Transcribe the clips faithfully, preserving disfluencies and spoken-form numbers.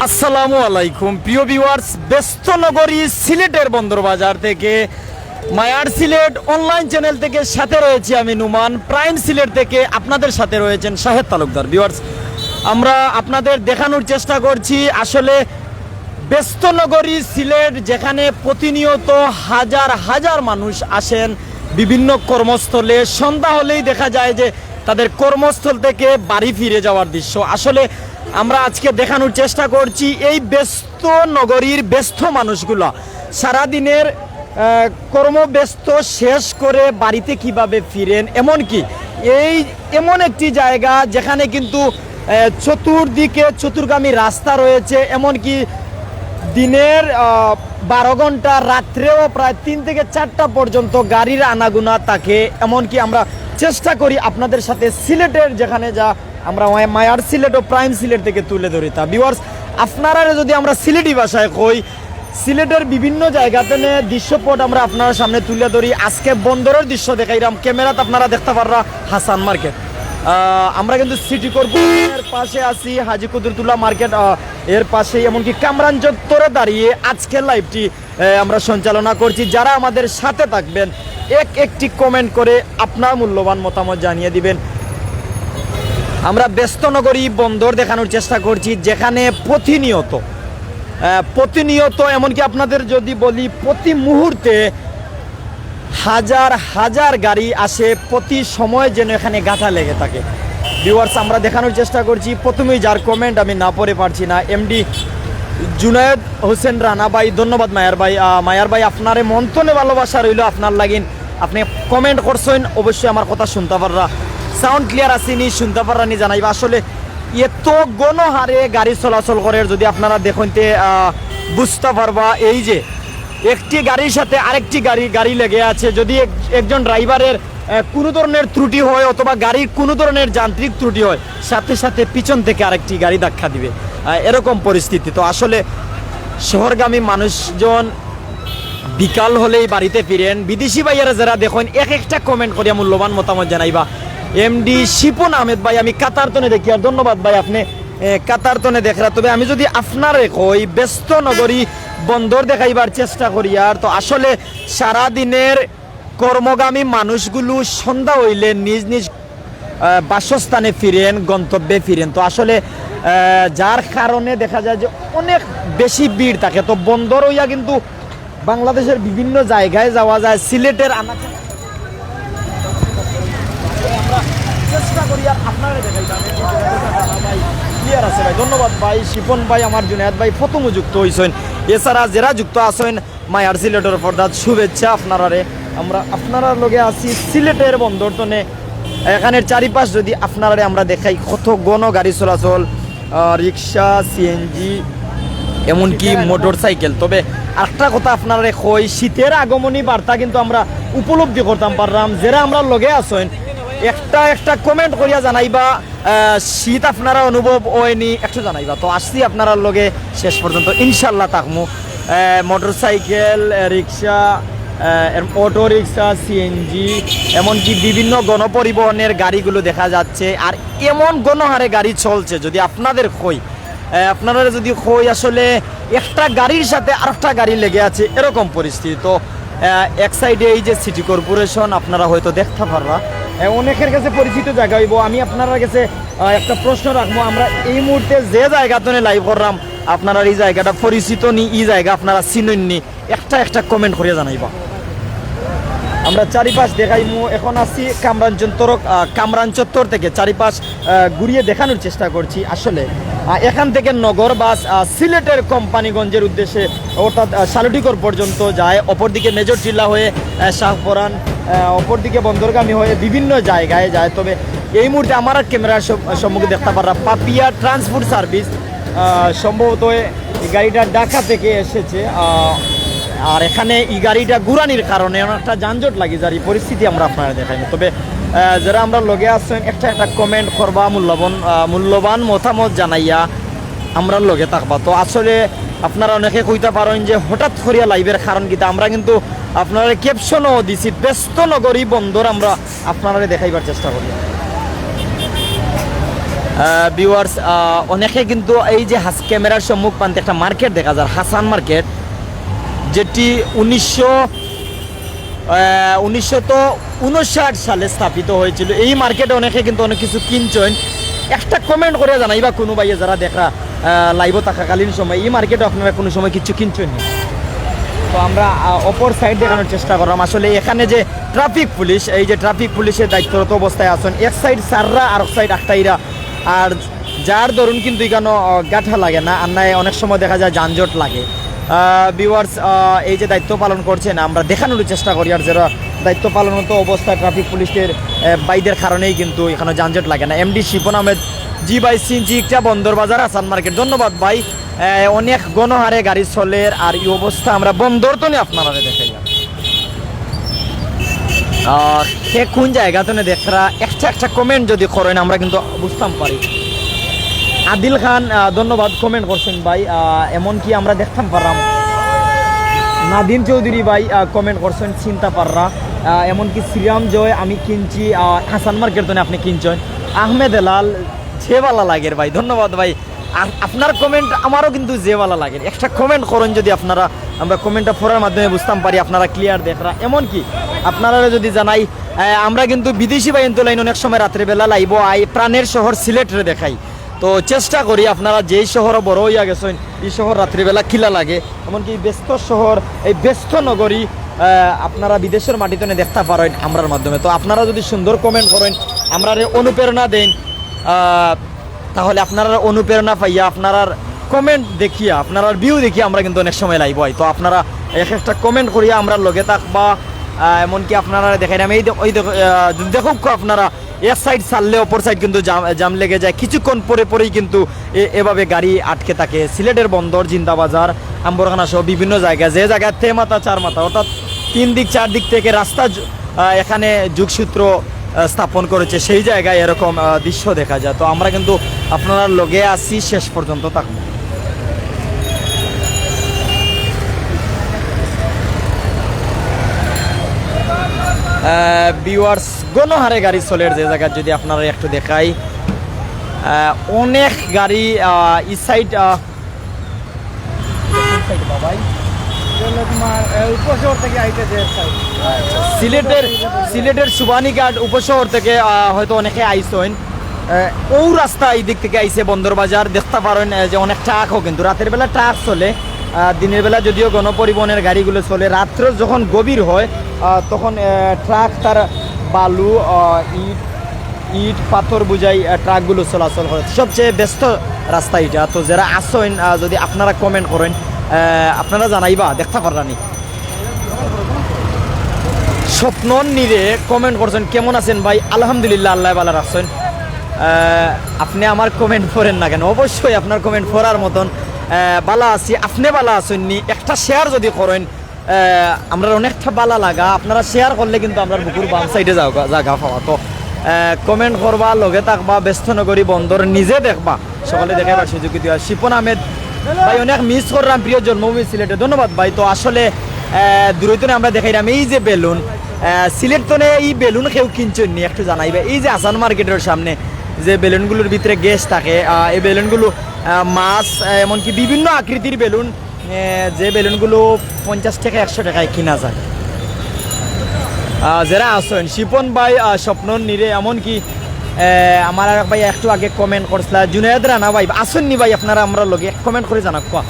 আসসালামু আলাইকুম প্রিয় ভিউয়ার্স, ব্যস্ত নগরী সিলেটের বন্দর বাজার থেকে, মায়ার সিলেট অনলাইন চ্যানেল থেকে সাথে রয়েছি আমি নুমান। প্রাইম সিলেট থেকে আপনাদের সাথে রয়েছেন শাহেদ তালুকদার। ভিউয়ার্স, আমরা আপনাদের দেখানোর চেষ্টা করছি আসলে ব্যস্ত নগরী সিলেট, যেখানে প্রতিনিয়ত হাজার হাজার মানুষ আসেন বিভিন্ন কর্মস্থলে। সন্ধ্যা হলেই দেখা যায় যে তাদের কর্মস্থল থেকে বাড়ি ফিরে যাওয়ার দৃশ্য। আসলে আমরা আজকে দেখানোর চেষ্টা করছি এই ব্যস্ত নগরীর ব্যস্ত মানুষগুলা সারাদিনের আহ, কর্মব্যস্ত শেষ করে বাড়িতে কিভাবে ফিরেন, এমনকি এই এমন একটি জায়গা যেখানে কিন্তু আহ, চতুর্দিকে চতুর্গামী রাস্তা রয়েছে, এমনকি দিনের আহ, বারো ঘন্টা, রাত্রেও প্রায় তিন থেকে চারটা পর্যন্ত গাড়ির আনাগোনা থাকে। এমনকি আমরা চেষ্টা করি আপনাদের সাথে সিলেটের যেখানে যা আমরা মায়া-, মায়ার সিলেট ও প্রাইম সিলেট থেকে তুলে ধরি। তা ভিউয়ার্স, আপনারারে যদি আমরা সিলেটি ভাষায় কই, সিলেটের বিভিন্ন জায়গা থেকে দৃশ্যপট আমরা আপনার সামনে তুলে ধরি। আজকে বন্দরের দৃশ্য দেখাইরাম, ক্যামেরাত আপনারা দেখতে পাররা হাসান মার্কেট। আহ, আমরা কিন্তু সিটি কর্পোরেশনের পাশে আছি, হাজি কুদরতুল্লাহ মার্কেট, আহ, এর পাশে, এমনকি কামরান চত্বরে দাঁড়িয়ে আজকের লাইভটি আহ, আমরা সঞ্চালনা করছি। যারা আমাদের সাথে থাকবেন, এক একটি কমেন্ট করে আপনার মূল্যবান মতামত জানিয়ে দিবেন। আমরা ব্যস্ত নগরী বন্দর দেখানোর চেষ্টা করছি, যেখানে প্রতিনিয়ত আহ, প্রতিনিয়ত, এমনকি আপনাদের যদি বলি, প্রতি মুহূর্তে হাজার হাজার গাড়ি আসে, প্রতি সময় যেন এখানে গাঁথা লেগে থাকে। ভিউয়ার্স, আমরা দেখানোর চেষ্টা করছি। প্রথমেই যার কমেন্ট আমি না পড়ে পারছি না, এমডি জুনায়েদ হোসেন রানা ভাই, ধন্যবাদ মায়ার ভাই। আহ, মায়ার ভাই, আপনারে মন তনে ভালোবাসা রইল আপনার লাগিন। আপনি কমেন্ট করছেন, অবশ্যই আমার কথা শুনতে পাররা, সাউন্ড ক্লিয়ার আসেনি, শুনতে পাররা নি জানাইবা। আসলে এত গণহারে গাড়ি চলাচল করে, যদি আপনারা দেখইন তে, আহ, বুঝতে পারবা। এই যে একটি গাড়ির সাথে আরেকটি গাড়ি, গাড়ি লেগে আছে, যদি এক-, একজন ড্রাইভারের আহ, কোনো ধরনের ত্রুটি হয় অথবা গাড়ির কোনো ধরনের যান্ত্রিক ত্রুটি হয়, সাথে সাথে পিছন থেকে আরেকটি গাড়ি ধাক্কা দিবে, আহ, এরকম পরিস্থিতি। তো আসলে শহরগামী মানুষজন বিকাল হলেই বাড়িতে ফিরেন। বিদেশি ভাইয়ারা যারা দেখইন, এক একটা কমেন্ট করিয়া মূল্যবান মতামত জানাইবা। এমডি শিপন আহমেদ ভাই, আমি কাতার তনে দেখি, আর ধন্যবাদ ভাই, আপনি এ, কাতার তনে দেখরা। তবে আমি যদি আপনারে কই, ব্যস্ত নগরী বন্দর দেখাইবার চেষ্টা করি, আর তো আসলে সারা দিনের কর্মগামী মানুষগুলো সন্ধ্যা হইলে নিজ নিজ, আহ, বাসস্থানে ফিরেন, গন্তব্যে ফিরেন। তো আসলে, আহ, যার কারণে দেখা যায় যে অনেক বেশি ভিড় থাকে। তো বন্দর হইয়া কিন্তু বাংলাদেশের বিভিন্ন জায়গায় যাওয়া যায়, সিলেটের আনাচে আমরা চেষ্টা করি আর আপনারে দেখাই। ভাই, ক্লিয়ার আছে ভাই, ধন্যবাদ ভাই। শিপন ভাই, আমার জুনায়েদ ভাই প্রথম যুক্ত হইছেন, এছাড়া যারা যুক্ত আছেন, মায়ার সিলেটের পর্দাত শুভেচ্ছা আপনারারে। আমরা আপনারার লগে আছি সিলেটের বন্দর তনে। এখানের চারিপাশ যদি আপনারারে আমরা দেখাই, কত গণ গাড়ি চলাচল, আহ, রিক্সা, সিএনজি, এমনকি মোটর সাইকেল। তবে একটা কথা আপনারারে কই, শীতের আগমনী বার্তা কিন্তু আমরা উপলব্ধি করতাম পারলাম। যারা আমরা লগে আছেন, একটা একটা কমেন্ট করিয়া জানাইবা, আহ, শীত আপনারা অনুভব হয়নি, একটু জানাইবা। তো আসছি আপনারার লগে শেষ পর্যন্ত, ইনশাল্লাহ থাকমু। আহ, মোটর সাইকেল, আহ, রিক্সা, আহ, এর-, অটো রিক্সা, সিএনজি, এমনকি বিভিন্ন গণপরিবহনের গাড়িগুলো দেখা যাচ্ছে। আর এমন গণহারে গাড়ি চলছে, যদি আপনাদের কই, আহ, আপনারা যদি কই, আসলে একটা গাড়ির সাথে আরেকটা গাড়ি লেগে আছে, এরকম পরিস্থিতি। তো, আহ, এক সাইডে এই যে সিটি কর্পোরেশন, আপনারা হয়তো দেখতে পারবা, আহ, অনেকের কাছে পরিচিত জায়গা হইব। আমি আপনারার কাছে, আহ, একটা প্রশ্ন রাখবো, আমরা এই মুহূর্তে যে জায়গা তনে লাইভ করলাম, আপনারা এই জায়গাটা পরিচিত নি, এই জায়গা আপনারা চিনইন নি, একটা একটা কমেন্ট করিয়া জানাইবা। আমরা চারিপাশ দেখাইমু। এখন আছি কামরান চত্বর, আহ, কামরান চত্বর থেকে চারিপাশ, আহ, ঘুরিয়ে দেখানোর চেষ্টা করছি। আসলে, আহ, এখান থেকে নগর বাস, আহ, সিলেটের কোম্পানিগঞ্জের উদ্দেশ্যে, অর্থাৎ, আহ, শালুটিকর পর্যন্ত যায়, অপরদিকে মেজর টিলা হয়ে, আহ, শাহপরান, আহ, অপরদিকে বন্দরগামী হয়ে বিভিন্ন জায়গায় যায়। তবে এই মুহূর্তে আমার ক্যামেরার সম-, সম্মুখে দেখতে পাররা পাপিয়া ট্রান্সপোর্ট সার্ভিস, আহ, সম্ভবত এই গাড়িটা ঢাকা থেকে এসেছে, আহ, আর এখানে এই গাড়িটা ঘুরানির কারণে অনেকটা যানজট লাগি যার এই পরিস্থিতি আমরা আপনারা দেখাই। তবে, আহ, যারা আমরা লগে আছেন, একটা একটা কমেন্ট করবা, মূল্যবান, আহ, মূল্যবান মতামত জানাইয়া আমরা লগে থাকবা। তো আসলে আপনারা অনেকে কইতা পারেন যে হঠাৎ করিয়া লাইভের কারণ কিতা, আমরা কিন্তু আপনারা ক্যাপশনও দিছি, ব্যস্ত নগরী বন্দর আমরা আপনারারে দেখাইবার চেষ্টা করি। ভিউয়ার্স, অনেকে কিন্তু এই যে হাস ক্যামেরার সম্মুখ প্রান্তে একটা মার্কেট দেখা যার, হাসান মার্কেট, যেটি উনিশশো আহ, উনিশশো উনষাট সালে স্থাপিত হয়েছিল। এই মার্কেটে অনেকে কিন্তু অনেক কিছু কিনছেন। একটা কমেন্ট করে জানাইবা কোনো ভাইয়ে যারা দেখরা, আহ, লাইভও থাকাকালীন সময় এই মার্কেটে আপনারা কোনো সময় কিছু কিনছেন নি? তো আমরা, আহ, অপর সাইড দেখানোর চেষ্টা করলাম। আসলে এখানে যে ট্রাফিক পুলিশ, এই যে ট্রাফিক পুলিশের দায়িত্বরত অবস্থায় আছেন, এক সাইড স্যাররা আর এক সাইড আখতাইরা, আর যার দরুন কিন্তু এখানো, আহ, গাঠা লাগে না, আর নাই অনেক সময় দেখা যায় যানজট লাগে। ভিউয়ার্স, এই যে দায়িত্ব পালন করছেন, আমরা দেখানোর চেষ্টা করি, আর যারা দায়িত্ব পালনরত অবস্থায় ট্রাফিক পুলিশের, আহ, ভাইদের কারণেই কিন্তু এখানো যানজট লাগে না। এমডি শিপন আহমেদ, জি ভাই, সিএনজি একটা বন্দর বাজার হাসান মার্কেট, ধন্যবাদ ভাই। আহ, অনেক গণহারে গাড়ি চলের, আর এই অবস্থা আমরা বন্দর তনে আপনারারে দেখাই। আহ, সে কোন জায়গা তনে দেখরা, একটা একটা কমেন্ট যদি করেন আমরা কিন্তু বুঝতাম পারি। আদিল খান, আহ, ধন্যবাদ, কমেন্ট করছেন ভাই। আহ, এমনকি আমরা দেখতাম পারলাম নাদিম চৌধুরী ভাই, আহ, কমেন্ট করছেন চিন্তা পাররা। আহ, এমনকি শ্রীরাম জয় আমি কিনছি, আহ, হাসান মার্কেট তনে আপনি কিনছেন। আহমেদ হেলাল, যে ভালা লাগের ভাই, ধন্যবাদ ভাই। আর আপনার কমেন্ট আমারও কিন্তু যে ভালা লাগের। একটা কমেন্ট করেন যদি আপনারা, আমরা কমেন্টটা পড়ার মাধ্যমে বুঝতাম পারি আপনারা ক্লিয়ার দেখরা। এমনকি আপনারা যদি জানাই, আহ, আমরা কিন্তু বিদেশি ভাইয়াইন্তর লাইন অনেক সময় রাত্রেবেলা লাইভও আই, প্রাণের শহর সিলেটরে দেখাই। তো চেষ্টা করি আপনারা যেই শহরো বড় হইয়া গেছেন, এই শহর রাত্রিবেলা কিলা লাগে, এমনকি এই ব্যস্ত শহর, এই ব্যস্ত নগরী, আহ, আপনারা বিদেশের মাটিতে দেখতে পারেন আমরার মাধ্যমে। তো আপনারা যদি সুন্দর কমেন্ট করেন, আমরারে অনুপ্রেরণা দেন, আহ, তাহলে আপনারা অনুপ্রেরণা পাইয়া, আপনারার কমেন্ট দেখিয়া, আপনারার ভিউ দেখিয়া আমরা কিন্তু অনেক সময় লাইভ হয়। তো আপনারা এক একটা কমেন্ট করিয়া আমরার লগে থাকবা, আহ, এমনকি আপনারা দেখাইলাম এই দেখ-, ওই দেখো, আহ, দেখুক আপনারা এক সাইড ছাড়লে অপর সাইড কিন্তু জাম, জাম লেগে যায়। কিছুক্ষণ পরে পরেই কিন্তু এ-, এভাবে গাড়ি আটকে থাকে। সিলেটের বন্দর, জিন্দাবাজার, আম্বরখানা সহ বিভিন্ন জায়গায়, যে জায়গায় তে মাথা চার মাথা, অর্থাৎ তিন দিক চার দিক থেকে রাস্তা জ-, আহ, এখানে যোগসূত্র, আহ, স্থাপন করেছে, সেই জায়গায় এরকম, আহ, দৃশ্য দেখা যায়। তো আমরা কিন্তু আপনারার লগে আছি, শেষ পর্যন্ত থাকবো। ভিউয়ার্স, গণহারে গাড়ি চলের যে জায়গায় যদি আপনারা একটু দেখাই, আহ, অনেক গাড়ি, আহ, এই সাইড, আহ, কোন সাইড বাবাই? এটা হলো তোমার, আহ, উপশহর থেকে আইতেছে এক সাইড। সিলেটের, সিলেটের সুবানীঘাট উপশহর থেকে, আহ, হয়তো অনেকে আইসইন। আহ, ও রাস্তা এই দিক থেকে আইছে বন্দর বাজার, দেখতে পারেন, আহ, যে অনেক ট্রাকও কিন্তু রাতের বেলা ট্রাক চলে, আহ, দিনের বেলা যদিও গণপরিবহনের গাড়িগুলো চলে, রাত্রে যখন গভীর হয়, আহ, তখন, আহ, ট্রাক তার বালু, আহ, ইট, ইট পাথর বুঝাই, আহ, ট্রাকগুলো চলাচল করে। সবচেয়ে ব্যস্ত রাস্তা এটা। তো যারা আসইন, আহ, যদি আপনারা কমেন্ট করেন, আহ, আপনারা জানাইবা, দেখতে পারলানি। স্বপ্নন নিরে কমেন্ট করছেন, "কেমন আছেন ভাই?" আলহামদুলিল্লাহ, আল্লাহ ভালা রাখছেন। আহ, আপনি আমার কমেন্ট পড়েন না কেন? অবশ্যই আপনার কমেন্ট পড়ার মতন। আহ, ভালা আছি, আপনি ভালা আছেন নি? একটা শেয়ার যদি করেন, আহ, আমরার অনেকটা ভালা লাগা। আপনারা শেয়ার করলে কিন্তু আমরার বুকুর বাম সাইডে জাগা, জাগা পাওয়া। তো, আহ, কমেন্ট করবা, লগে থাকবা, ব্যস্ত নগরী বন্দর নিজে দেখবা। সকলে দেখাইবার সুযোগ দিও। আর শিপন আহমেদ ভাই, অনেক মিস করলাম প্রিয় জন্মভূমি সিলেটে। ধন্যবাদ ভাই। তো আসলে, আহ, দূরই তো আমরা দেখাইলাম এই যে বেলুন, আহ, সিলেট তো এই বেলুন কেউ কিনছেন নি, একটু জানাইবা। এই যে আসান মার্কেটের সামনে যে বেলুনগুলোর ভিতরে গ্যাস থাকে, আহ, এই বেলুনগুলো, আহ, মাছ, আহ, এমনকি বিভিন্ন আকৃতির বেলুন, আহ, যে বেলুনগুলো পঞ্চাশ টাকা, একশো টাকায় কিনা যায়। আহ, যারা আছেন, শিপন ভাই, আহ, স্বপ্ন নিরে, এমনকি, আহ, আমার আরেক ভাই একটু আগে কমেন্ট করছিলা, জুনায়েদ রানা ভাই, আছেন নি ভাই আপনারা আমরার লগে? কমেন্ট করে জানাক কোয়া।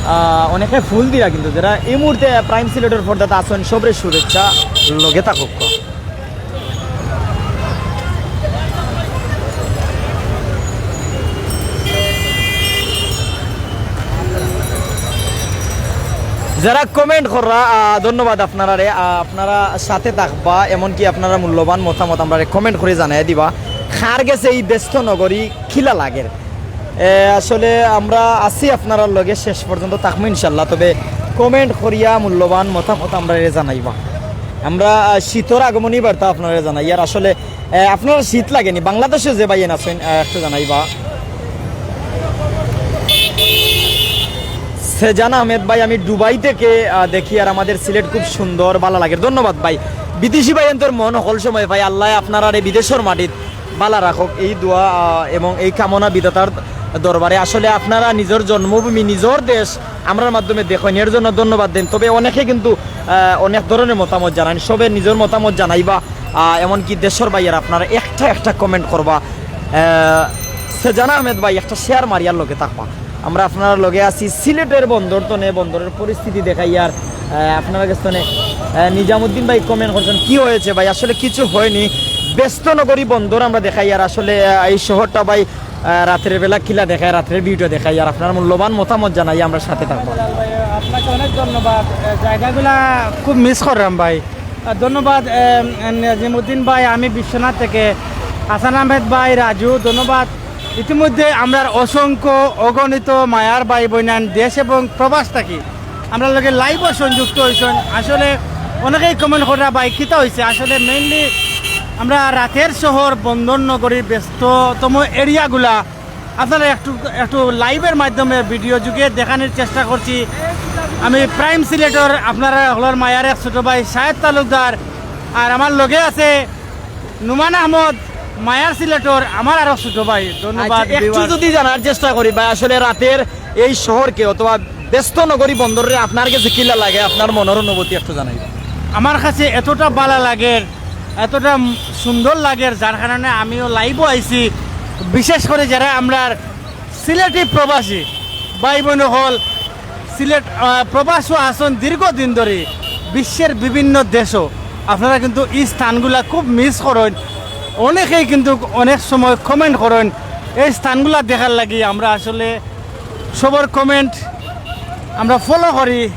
আহ, অনেকে ফুল দিরা কিন্তু, যারা এই মুহূর্তে প্রাইম সিলেটের পর্দাত আছেন, সবরে শুভেচ্ছা, লগে থাকুক কোয়া। যারা কমেন্ট কররা, আহ, ধন্যবাদ আপনারারে। আহ, আপনারা সাথে থাকবা, এমনকি আপনারা মূল্যবান মতামত আমরারে কমেন্ট করে জানাই দিবা। কার গেছে এই ব্যস্ত নগরী কিলা লাগের? এ, আসলে আমরা আছি আপনারার লগে, শেষ পর্যন্ত থাকবো ইনশাল্লাহ। তবে কমেন্ট করিয়া মূল্যবান মতামত আমরারে জানাইবা। আমরা, আহ, শীতর আগমনী বার্তা আপনারারে জানাই। আর আসলে এ, আপনারা শীত লাগেনি? বাংলাদেশে যে ভাইয়াইন আছেন, এ, একটু জানাইবা। সেজান আহমেদ ভাই, আমি দুবাই থেকে, আ, দেখি, আর আমাদের সিলেট খুব সুন্দর, ভালা লাগে। ধন্যবাদ ভাই। বিদেশি ভাইয়াইন্তর মন হকল সময় ভাই, আল্লাহ আপনারারে বিদেশর মাটিত বালা রাখুক, এই দোয়া, আহ, এবং এই কামনা বিধাতার দরবারে। আসলে আপনারা নিজর জন্মভূমি, নিজর দেশ আমরার মাধ্যমে দেখইন, এর জন্য ধন্যবাদ দেইন। তবে অনেকে কিন্তু, আহ, অনেক ধরনের মতামত জানাইন, সবে নিজর মতামত জানাইবা, আহ, এমনকি দেশর বাইরে আপনারা একটা একটা কমেন্ট করবা। আহ, সেজানা আহমেদ ভাই, একটা শেয়ার মারিয়ার লগে থাকবা। আমরা আপনারার লগে আছি সিলেটের বন্দর তনে, বন্দরের পরিস্থিতি দেখাইয়ার, আহ, আপনারার গেছ তনে, আহ, নিজামুদ্দিন ভাই কমেন্ট করছেন, "কি হয়েছে ভাই?" আসলে কিছু হয়নি। ব্যস্ত নগরী বন্দর আমরা দেখাইয়ার। আসলে, আহ, এই শহরটা ভাই, আহ, রাতের বেলা কিলা দেখায়, রাতের ভিউটা দেখাইয়ার। আপনার মূল্যবান মতামত জানাই, আমরা সাথে থাকবো। ভাই, আপনাকে অনেক ধন্যবাদ। আহ, জায়গাগুলা খুব মিস করলাম ভাই। আহ, ধন্যবাদ, আহ, নাজিমুদ্দিন ভাই, আমি বিশ্বনাথ থেকে। হাসান আহমেদ ভাই, রাজু, ধন্যবাদ। ইতিমধ্যে আমরার অসংখ্য অগণিত মায়ার ভাই বইনাইন দেশ এবং প্রবাস থাকি আমরার লগে লাইভও সংযুক্ত হইছেন। আসলে অনেকেই কমেন্ট করা, "ভাই, কিতা হইছে?" আসলে মেইনলি আমরা রাতের শহর বন্দর নগরীর ব্যস্ততম এরিয়াগুলা আপনারা একটু, একটু লাইভের মাধ্যমে ভিডিও যুগে দেখানোর চেষ্টা করছি। আমি প্রাইম সিলেটর আপনারা হকলর মায়ার এক ছোট ভাই শাহেদ তালুকদার, আর আমার লগে আছে নুমান আহমদ, মায়ার সিলেটর আমার আরো ছোট ভাই। ধন্যবাদ। আচ্ছা, একটু viewers। যদি জানার চেষ্টা করি ভাই, আসলে রাতের এই শহরকে অথবা ব্যস্ত নগরী বন্দররে আপনার কাছে কিলা লাগে, আপনার মনের অনুভূতি একটু জানাই। আমার কাছে এতটা ভালা লাগের, এতটা সুন্দর লাগের, যার কারণে আমিও লাইভও আইছি। বিশেষ করে যারা আমরার সিলেটি প্রবাসী ভাই বোন হকল, সিলেট, আহ, প্রবাসও আছইন দীর্ঘদিন ধরি বিশ্বের বিভিন্ন দেশও, আপনারা কিন্তু এই স্থানগুলা খুব মিস করইন। অনেকেই কিন্তু অনেক সময় কমেন্ট করইন এই স্থানগুলা দেখার লাগি। আমরা আসলে সবর কমেন্ট আমরা ফলো করি,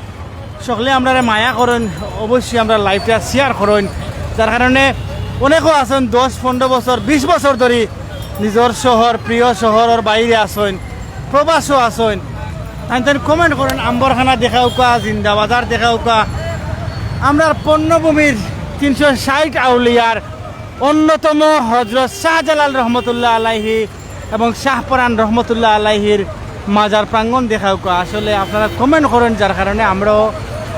সকলে আমরারে মায়া করইন, অবশ্যই আমরার লাইভটা শেয়ার করইন। যার কারণে অনেকেও আছইন দশ পনেরো বছর, বিশ বছর ধরি নিজর শহর, প্রিয় শহরর বাইরে আছইন, প্রবাসও আছইন। তাইন তাইন কমেন্ট করইন, আম্বরখানা দেখাউক্কা, জিন্দাবাজার দেখাউক্কা। আমরার পণ্যভূমির তিনশো ষাট আউলিয়ার অন্যতম হজরত শাহজালাল রহমতুল্লাহ আলাইহি এবং শাহপরান রহমতুল্লাহ আলাইহির মাজার প্রাঙ্গণ দেখাউক্কা। আসলে আপনারা কমেন্ট করইন, যার কারণে আমরাও,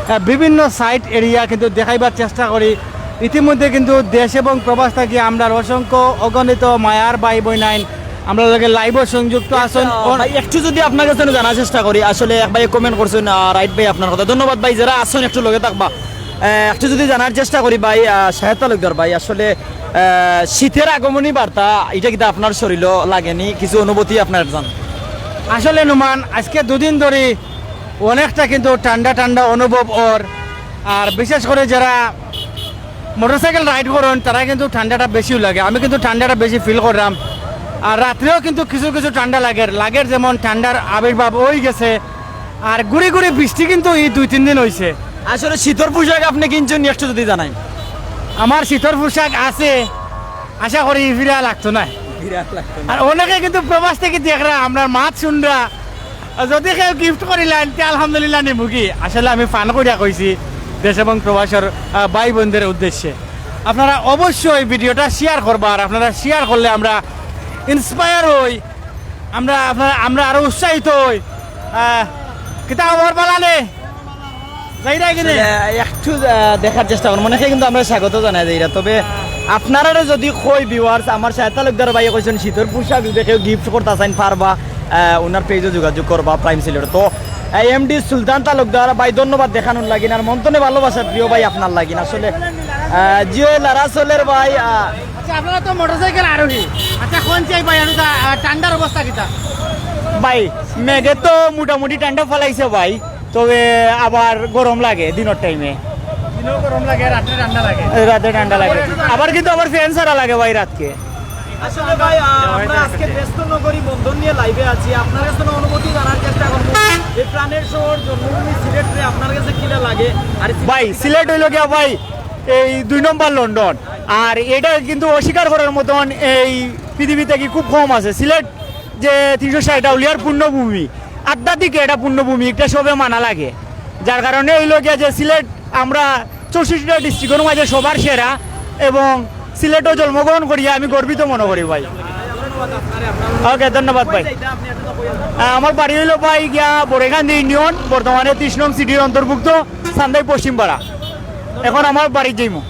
আহ, বিভিন্ন সাইট এরিয়া কিন্তু দেখাইবার চেষ্টা করি। ইতিমধ্যে কিন্তু দেশ এবং প্রবাস থাকি আমরার অসংখ্য অগণিত মায়ার ভাই বইনাইন আমরার লগে লাইভও সংযুক্ত আছইন। আহ, ভাই, একটু যদি আপনার কাছে জানার চেষ্টা করি, আসলে এক ভাই কমেন্ট করছইন, আহ, রাইট ভাই, আপনার কথা ধন্যবাদ ভাই, যারা আছইন একটু লগে থাকবা। আহ, একটু যদি জানার চেষ্টা করি ভাই, আহ, শাহেদ তালুকদার ভাই, আসলে, আহ, শীতের আগমনী বার্তা, এটা কিন্তু আপনার শরীরও লাগেনি, কিছু অনুভূতি আপনার জান? আসলে নুমান, আজকে দুদিন ধরি অনেকটা কিন্তু ঠান্ডা ঠান্ডা অনুভব অর। আর বিশেষ করে যারা মোটরসাইকেল রাইড করইন, তারা কিন্তু ঠান্ডাটা বেশিও লাগে। আমি কিন্তু ঠান্ডাটা বেশি ফিল করলাম। আর রাত্রেও কিন্তু কিছু কিছু ঠান্ডা লাগের, লাগের যেমন ঠান্ডার আবির্ভাব অই গেছে। আর গুড়ি গুড়ি বৃষ্টি কিন্তু এই দুই তিন দিন অইছে। আসলে শীতর পোশাক আপনি কিনছইন নি, একটু যদি জানাই। আমার শীতর পোশাক আছে, আশা করি ই ফিরা লাগতো না। আর অনেকে কিন্তু প্রবাস থাকি দেখরা, আমরার মাত শুনরা, যদি কেউ গিফট করিলাইন, তে আলহামদুলিল্লাহ নিমুগি। আসলে আমি ফান করিয়া কইছি দেশ এবং প্রবাসর, আহ, ভাই বোনদের উদ্দেশ্যে। আপনারা অবশ্যই ভিডিওটা শেয়ার করবা, আর আপনারা শেয়ার করলে আমরা ইন্সপায়ার হই, আমরা, আপনারা, আমরা আরো উৎসাহিত হই। আহ, কিতা খবর বালা নি? যাইরা কিনে? আসলে একটু, আহ, দেখার চেষ্টা করমু, অনেকে কিন্তু আমরা স্বাগত জানাই যাইরা। তবে আপনারারে যদি কই ভিউয়ার্স, আমার শাহেদ তালুকদার ভাইয়ে কইছইন শীতর পোশাক যদি কেউ গিফট করতা চাইন পারবা, আহ, ওনার পেজে যোগাযোগ করবা প্রাইম সিলেট। তো, আহ, এমডি সুলতান তালুকদার ভাই, ধন্যবাদ দেখানোর লাগিন, আর মন তনে ভালোবাসা প্রিয় ভাই আপনার লাগিন। আসলে, আহ, জিও লারা চলের ভাই, আহ, আচ্ছা, আপনারা তো মোটরসাইকেল আরোহী। আচ্ছা, কোন চাই ভাই, আর তা, আহ, ঠান্ডার অবস্থা কিতা? ভাই, মেঘে তো মোটামুটি ঠান্ডা ফালাইছে ভাই, তবে আবার গরম লাগে দিনর টাইমে। দিনও গরম লাগে, রাত্রে ঠান্ডা লাগে। রাতে ঠান্ডা লাগে, আবার কিন্তু আবার ফ্যান ছাড়া লাগে ভাই রাতকে। আসলে ভাই, আহ, আমরা আজকে ব্যস্ত নগরী বন্দর নিয়ে লাইভে আছি, আপনার কাছে কোনো অনুভূতি জানার চেষ্টা করবো। এই প্রাণের শহর জন্মভূমি সিলেটরে আপনার কাছে কিলা লাগে? আর ভাই, সিলেট হইল গিয়া ভাই এই দুই নম্বর লন্ডন। আর এটা কিন্তু অস্বীকার করার মতন এই পৃথিবীতে কি খুব কম আছে। সিলেট যে তিনশো ষাট আউলিয়ার পুণ্যভূমি, আধ্যাত্মিক এটা পুণ্যভূমি, এটা সবে মানা লাগে। যার কারণে হইল গিয়া যে সিলেট আমরা চৌষট্টিটা ডিস্ট্রিক্টর মাঝে সবার সেরা, এবং সিলেটও জন্মগ্রহণ করিয়া আমি গর্বিত মনে করি ভাই। ওকে, ধন্যবাদ ভাই। আহ, আমার বাড়ি হইল ভাই গিয়া বড়েকান্দি ইউনিয়ন, বর্তমানে ত্রিশ নং সিটির অন্তর্ভুক্ত, চান্দাই পশ্চিমপাড়া। এখন আমার বাড়ি যাইমু। আহ,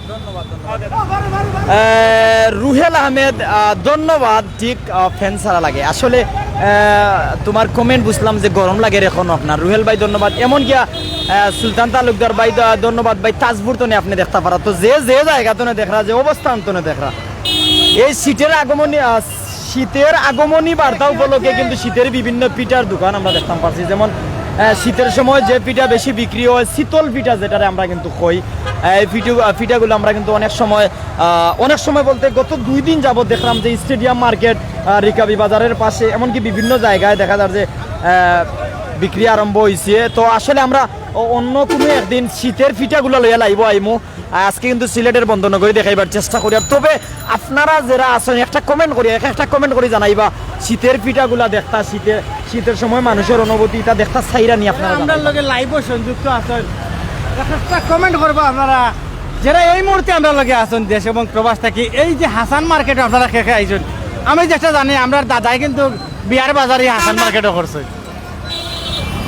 রুহেল আহমেদ, আহ, ধন্যবাদ। ঠিক, আহ, ফ্যান ছাড়া লাগে আসলে। আহ, তোমার কমেন্ট বুঝলাম যে গরম লাগে এখন আপনার। রুহেল ভাই ধন্যবাদ। এমন গিয়া, আহ, সুলতান তালুকদার ভাই দ-, ধন্যবাদ ভাই। তাজপুর তনে আপনি দেখতা পারা, তো যে যে জায়গা তনে দেখরা, যে অবস্থান তনে দেখরা, এই শীতের আগমনী, আহ, শীতের আগমনী বার্তা উপলক্ষে কিন্তু শীতের বিভিন্ন পিঠার দোকান আমরা দেখতাম পারছি। যেমন, আহ, শীতের সময় যে পিঠা বেশি বিক্রি হয়, শীতল পিঠা যেটারে আমরা কিন্তু কই, আহ, এই পিঠু-, আহ, পিঠাগুলো আমরা কিন্তু অনেক সময়, আহ, অনেক সময় বলতে গত দুই দিন যাবত দেখলাম যে স্টেডিয়াম মার্কেট, আহ, রিকাবি বাজারের পাশে, এমনকি বিভিন্ন জায়গায় দেখা যায় যে, আহ, বিক্রি আরম্ভ হইছে। তো আসলে আমরা অ-, অন্য কোনো একদিন শীতের পিঠাগুলো লইয়া লাইভ আইমু। আর আজকে কিন্তু সিলেটের বন্দর নগরী দেখাইবার চেষ্টা করি। আর তবে আপনারা যারা আছেন, একটা কমেন্ট করি, এক একটা কমেন্ট করি জানাইবা, শীতের পিঠাগুলা দেখতা, শীতের, শীতের সময় মানুষের অনুভূতি, এটা দেখতা চাইরা নি আপনারা আমরা জানাইবা। লগে লাইভও সংযুক্ত আছেন, একটা কমেন্ট করবা আপনারা, যারা এই মুহূর্তে আমরা লগে আছেন দেশ এবং প্রবাস থাকি। এই যে হাসান মার্কেটে আপনারা কে কে আইছেন, আমি যেটা জানি, আমরা দাদাই কিন্তু বিয়ার বাজারে হাসান মার্কেটও করছে।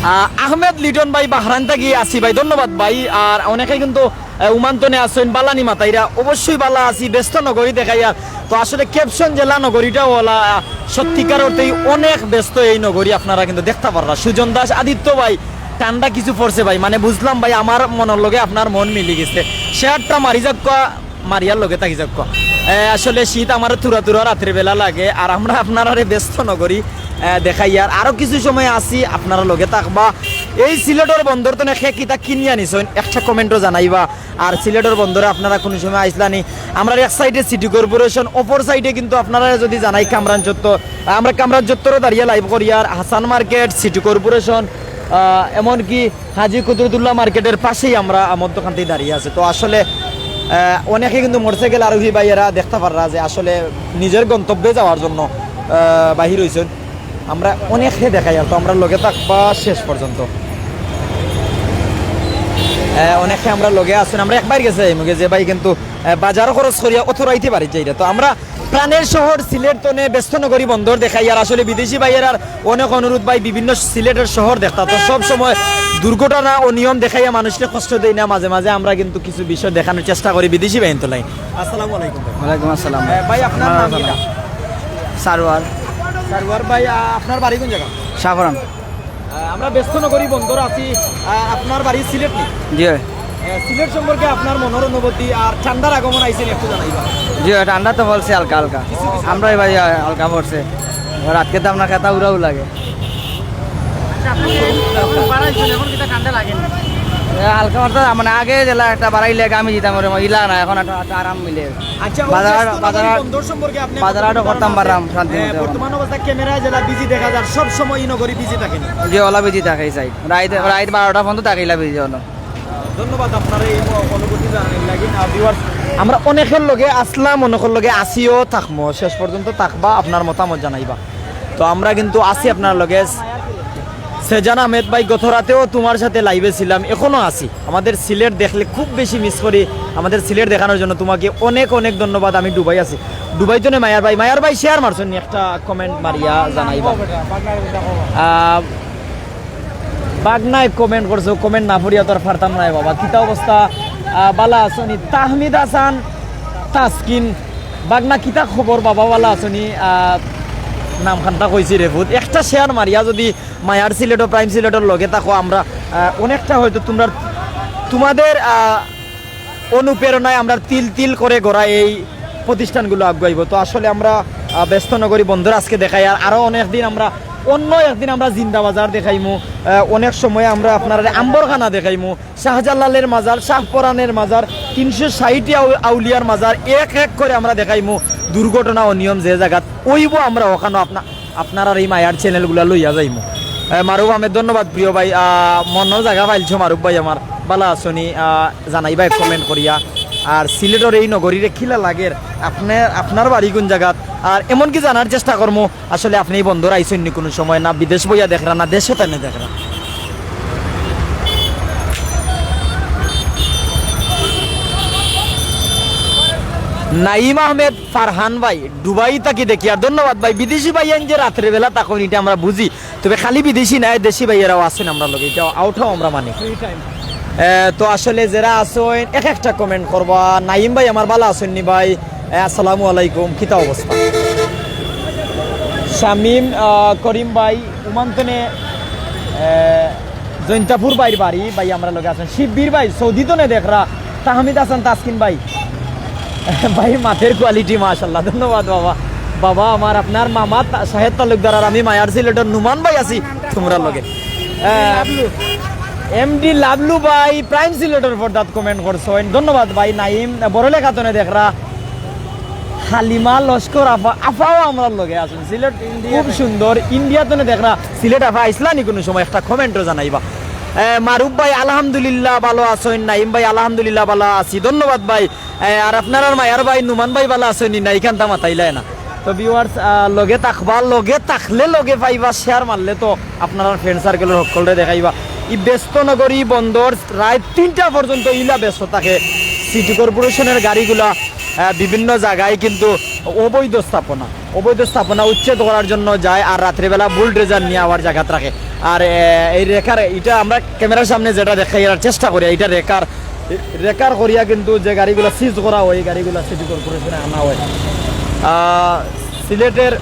আহ, আহমেদ লিটন ভাই, বাহরাইন থাকি আছি ভাই, ধন্যবাদ ভাই। আর অনেকে কিন্তু, আহ, উমান্তনে আছেন, বালানি মাতাইরা, অবশ্যই বালা আছি, ব্যস্ত নগরী দেখাইয়া। তো আসলে ক্যাপশন জেলা নগরীটা ওলা, আহ, সত্যিকার অর্থেই অনেক ব্যস্ত এই নগরী, আপনারা কিন্তু দেখতে পাররা। সুজন দাস, আদিত্য ভাই, ঠান্ডা কিছু পড়ছে ভাই, মানে বুঝলাম ভাই, আমার মনের লগে আপনার মন মিলি গেছে। শেয়ারটা মারি যাক, মারিয়ার লগে থাকি যাক। এ, আসলে শীত আমার তুরা তুরা রাত্রে বেলা লাগে, আর আমরা আপনারারে ব্যস্ত নগরী, এ, দেখাই। আর আরো কিছু সময় আছি, আপনারা লগে থাকবা। এই সিলেটর বন্দর তনে কে কিতা কিনিয়া নিছইন, একটা কমেন্টও জানাইবা। আর সিলেটর বন্দরে আপনারা কোনো সময় আইসলানি, আমরা এক সাইডে সিটি কর্পোরেশন, অপর সাইডে কিন্তু আপনারা যদি জানাই কামরান চত্বর, আমরা কামরান চত্বরও দাঁড়িয়ে লাইভ করি, আর হাসান মার্কেট, সিটি কর্পোরেশন, আহ, এমনকি হাজী কুদরতুল্লাহ মার্কেটের পাশেই আমরা মধ্যখানতেই দাঁড়িয়ে আছি। তো আসলে, আহ, অনেকে কিন্তু মোটরসাইকেল আরোহী ভাইয়েরা দেখতে পাররা যে আসলে নিজের গন্তব্যে যাওয়ার জন্য, আহ, বাহির হইছেন। আমরা অনেকে দেখাই, আর তো আমরা লগে থাকবা শেষ পর্যন্ত। আহ, অনেকে আমরা লগে আছেন, আমরা একবার গেছে এই মুখে যে ভাই কিন্তু, আহ, বাজার খরচ করিয়া অত রাইতে বাড়ি যাইরা। তো আমরা প্রাণের শহর সিলেট তনে ব্যস্ত নগরী বন্দর দেখাই। আর আসলে বিদেশি ভাইয়েরার অনেক অনুরোধ ভাই, বিভিন্ন সিলেটের শহর দেখতা, তো সব সময় দুর্ঘটনা, অনিয়ম দেখাইয়া মানুষকে কষ্ট দেই না। মাঝে মাঝে আমরা কিন্তু কিছু বিষয় দেখানোর চেষ্টা করি বিদেশি ভাই তো নাই। আসসালামু আলাইকুম ভাই। ওয়ালাইকুম আসসালাম। এ, ভাই, আপনার নাম কিতা? সারোয়ার। সারোয়ার ভাই, আ, আপনার বাড়ি কোন জায়গা? শাহপরান। আহ, আমরা ব্যস্ত নগরী বন্দর আছি। আহ, আপনার বাড়ি সিলেট নি? জি অয়। আহ, সিলেট সম্পর্কে আপনার মনের অনুভূতি আর ঠান্ডার আগমন আইছে নি, একটু জানাইবা। জি অয়, ঠান্ডা তো পড়ছে হালকা হালকা। কিছু কিছু। আমরা এবার হালকা পড়ছে। রাতকে তো আপনার খেতা উড়াও লাগে। আচ্ছা, আপনি এখন বাড়াইছেন, এখন কিতা ঠান্ডা লাগে না? এ, হালকা হালকা, মানে, আগে যেলা একটা বাড়াইলে আমি যেতাম, ওরে ইলা না, এখন একটা, একটা আরাম মিলে। আচ্ছা, ওই বাজার, ব্যস্ত নগরী বাজার, বন্দর সম্পর্কে আপনি বাজার কতটুকু হাটও করতাম ধারণা আছে? পারলাম শান্তি এ, মতো। বর্তমান অবস্থা ক্যামেরায় যেলা বিজি দেখা যায়, সব সময় ই নগরী বিজি থাকে নি? জি, ওলা বিজি থাকেই চাই। রাইত, রাইত বারোটা পর্যন্ত থাকিলা বিজি হলো। ধন্যবাদ আপনার এই অনুভূতি জানানোর লাগি। আর viewers, আমরা অনেকের লগে আসলাম, অনেকের লগে আসিও থাকমু, শেষ পর্যন্ত থাকবা, আপনার মতামত জানাইবা। তো আমরা কিন্তু আছি আপনার লগে। সেজান আহমেদ ভাই, গত রাতেও তোমার সাথে লাইভে ছিলাম, এখনো আছি। আমাদের সিলেট দেখলে খুব বেশি মিস করি। আমাদের সিলেট দেখানোর জন্য তোমাকে অনেক অনেক ধন্যবাদ। আমি দুবাই আছি, দুবাই তনে মায়ার ভাই। মায়ার ভাই, শেয়ার মারছইন নি? একটা কমেন্ট মারিয়া জানাইবা। আহ, বাগনায় কমেন্ট করছো, কমেন্ট না পড়িয়া তো আর পারতাম না বাবা। কিতা অবস্থা? আহ, বালা আছো নি? তাহমিদ হাসান তাসকিন, বাগনা কিতা খবর বাবা, বালা আছো নি? আহ, নাম খান্তা কইছি রে ভূত। একটা শেয়ার মারিয়া যদি মায়ার সিলেটও, প্রাইম সিলেটর লগে থাকো, আমরা, আহ, অনেকটা হয়তো তোমরা, তোমাদের, আহ, অনুপ্রেরণায় আমরা তিল তিল করে গড়া এই প্রতিষ্ঠানগুলো আগুয়াইব। তো আসলে আমরা, আহ, ব্যস্ত নগরী বন্দর আজকে দেখাই, আর আরও অনেক দিন আমরা, অন্য একদিন আমরা জিন্দা বাজার দেখাইমু, আহ, অনেক সময় আমরা আপনারা আম্বরখানা দেখাইমু, শাহজালালের মাজার, শাহপরানের মাজার, তিনশো ষাট আউ-, আউলিয়ার মাজার, এক এক করে আমরা দেখাইমু দুর্ঘটনা, অনিয়ম যে জায়গাত অইব আমরা ওখানো আপনা-, আপনারার এই মায়ার চ্যানেলগুলা লইয়া যাইমু। এ, মারুফ আহমেদ, ধন্যবাদ প্রিয় ভাই। আহ, মনো জায়গা পাইলছো মারুফ ভাই আমার, বালা আছো নি? আহ, জানাইবা এক কমেন্ট করিয়া। আর সিলেটর এই নগরীরে কিলা লাগের, আপনে, আপনার বাড়ি কোন জায়গাত? আর এমনকি জানার চেষ্টা করমু, আসলে আপনি এই বন্দর আইছেন নি কোনো সময়, না বিদেশ বইয়া দেখরা, না দেশে তানে দেখরা। নাইম আহমেদ ফারহান ভাই, দুবাই থাকি দেখি। আর ধন্যবাদ ভাই, বিদেশি ভাই আইন যে রাত্রে বেলা তখন এটা আমরা বুঝি, তবে খালি বিদেশি নাই, দেশি ভাইয়েরাও আছেন আমরা লগে, এটা আউটাও আমরা মানি। Free time. এ, তো আসলে যেরা আছইন, এক একটা কমেন্ট করবা। নাইম ভাই, আমার ভালা আছইন নি ভাই? এ, আসসালামু আলাইকুম, কিতা অবস্থা? শামীম, আহ, করিম ভাই, উমান্তনে, এ, জৈন্তাপুর ভাইর বাড়ি, ভাই আমরার লগে আছইন। শিব্বির ভাই, সৌদি তনে দেখরা। তাহমিদ হাসান তাসকিন ভাই, ভাই, মাতের কোয়ালিটি মাশাআল্লাহ, ধন্যবাদ বাবা। বাবা আমার, আপনার মামা তা-, শাহেদ তালুকদার আর আমি মায়ার সিলেটর নুমান ভাই আছি তুমরার লগে। এমডি লাভলু ভাই প্রাইম সিলেটর পর্দাত কমেন্ট করছইন, ধন্যবাদ ভাই। নাইম বড়লেখা তনে দেখরা। হালিমা লস্কর আফা, আফাও আমরার লগে আছইন। সিলেট খুব সুন্দর, ইন্ডিয়া তনে দেখরা। সিলেট আফা আইছলা নি কুনু সময়? একটা কমেন্টও জানাইবা। এ, মারুফ ভাই আলহামদুলিল্লাহ ভালা আছইন, নাইম ভাই আলহামদুলিল্লাহ ভালা আছি, ধন্যবাদ ভাই। এ, আর আপনারার মায়ার ভাই নুমান ভাই ভালা আছইন নি? না, ইখানতা মাতাইলায় না। তো ভিউয়ার্স, আহ, লগে থাকবা, লগে থাকলে লগে পাইবা, শেয়ার মারলে তো আপনারার ফ্রেন্ড সার্কেলর হক্কলরে দেখাইবা। ই ব্যস্ত নগরী বন্দর রাইত তিনটা পর্যন্ত ইলা ব্যস্ত থাকে। সিটি কর্পোরেশনের গাড়িগুলা, আহ, বিভিন্ন জাগায় কিন্তু অবৈধ স্থাপনা, অবৈধ স্থাপনা উচ্ছেদ করার জন্য যায়, আর রাত্রিবেলা বুলডোজার নিয়া আবার জাগাত রাখে। আর, আহ, এই রেকার, ইটা আমরা ক্যামেরার সামনে যেটা দেখাইয়ার চেষ্টা করি, ইটা রেকার রেকার করিয়া কিন্তু যে গাড়িগুলা সিজ করা অয়, এই গাড়িগুলা সিটি কর্পোরেশনে আনা অয়। আহ, সিলেটের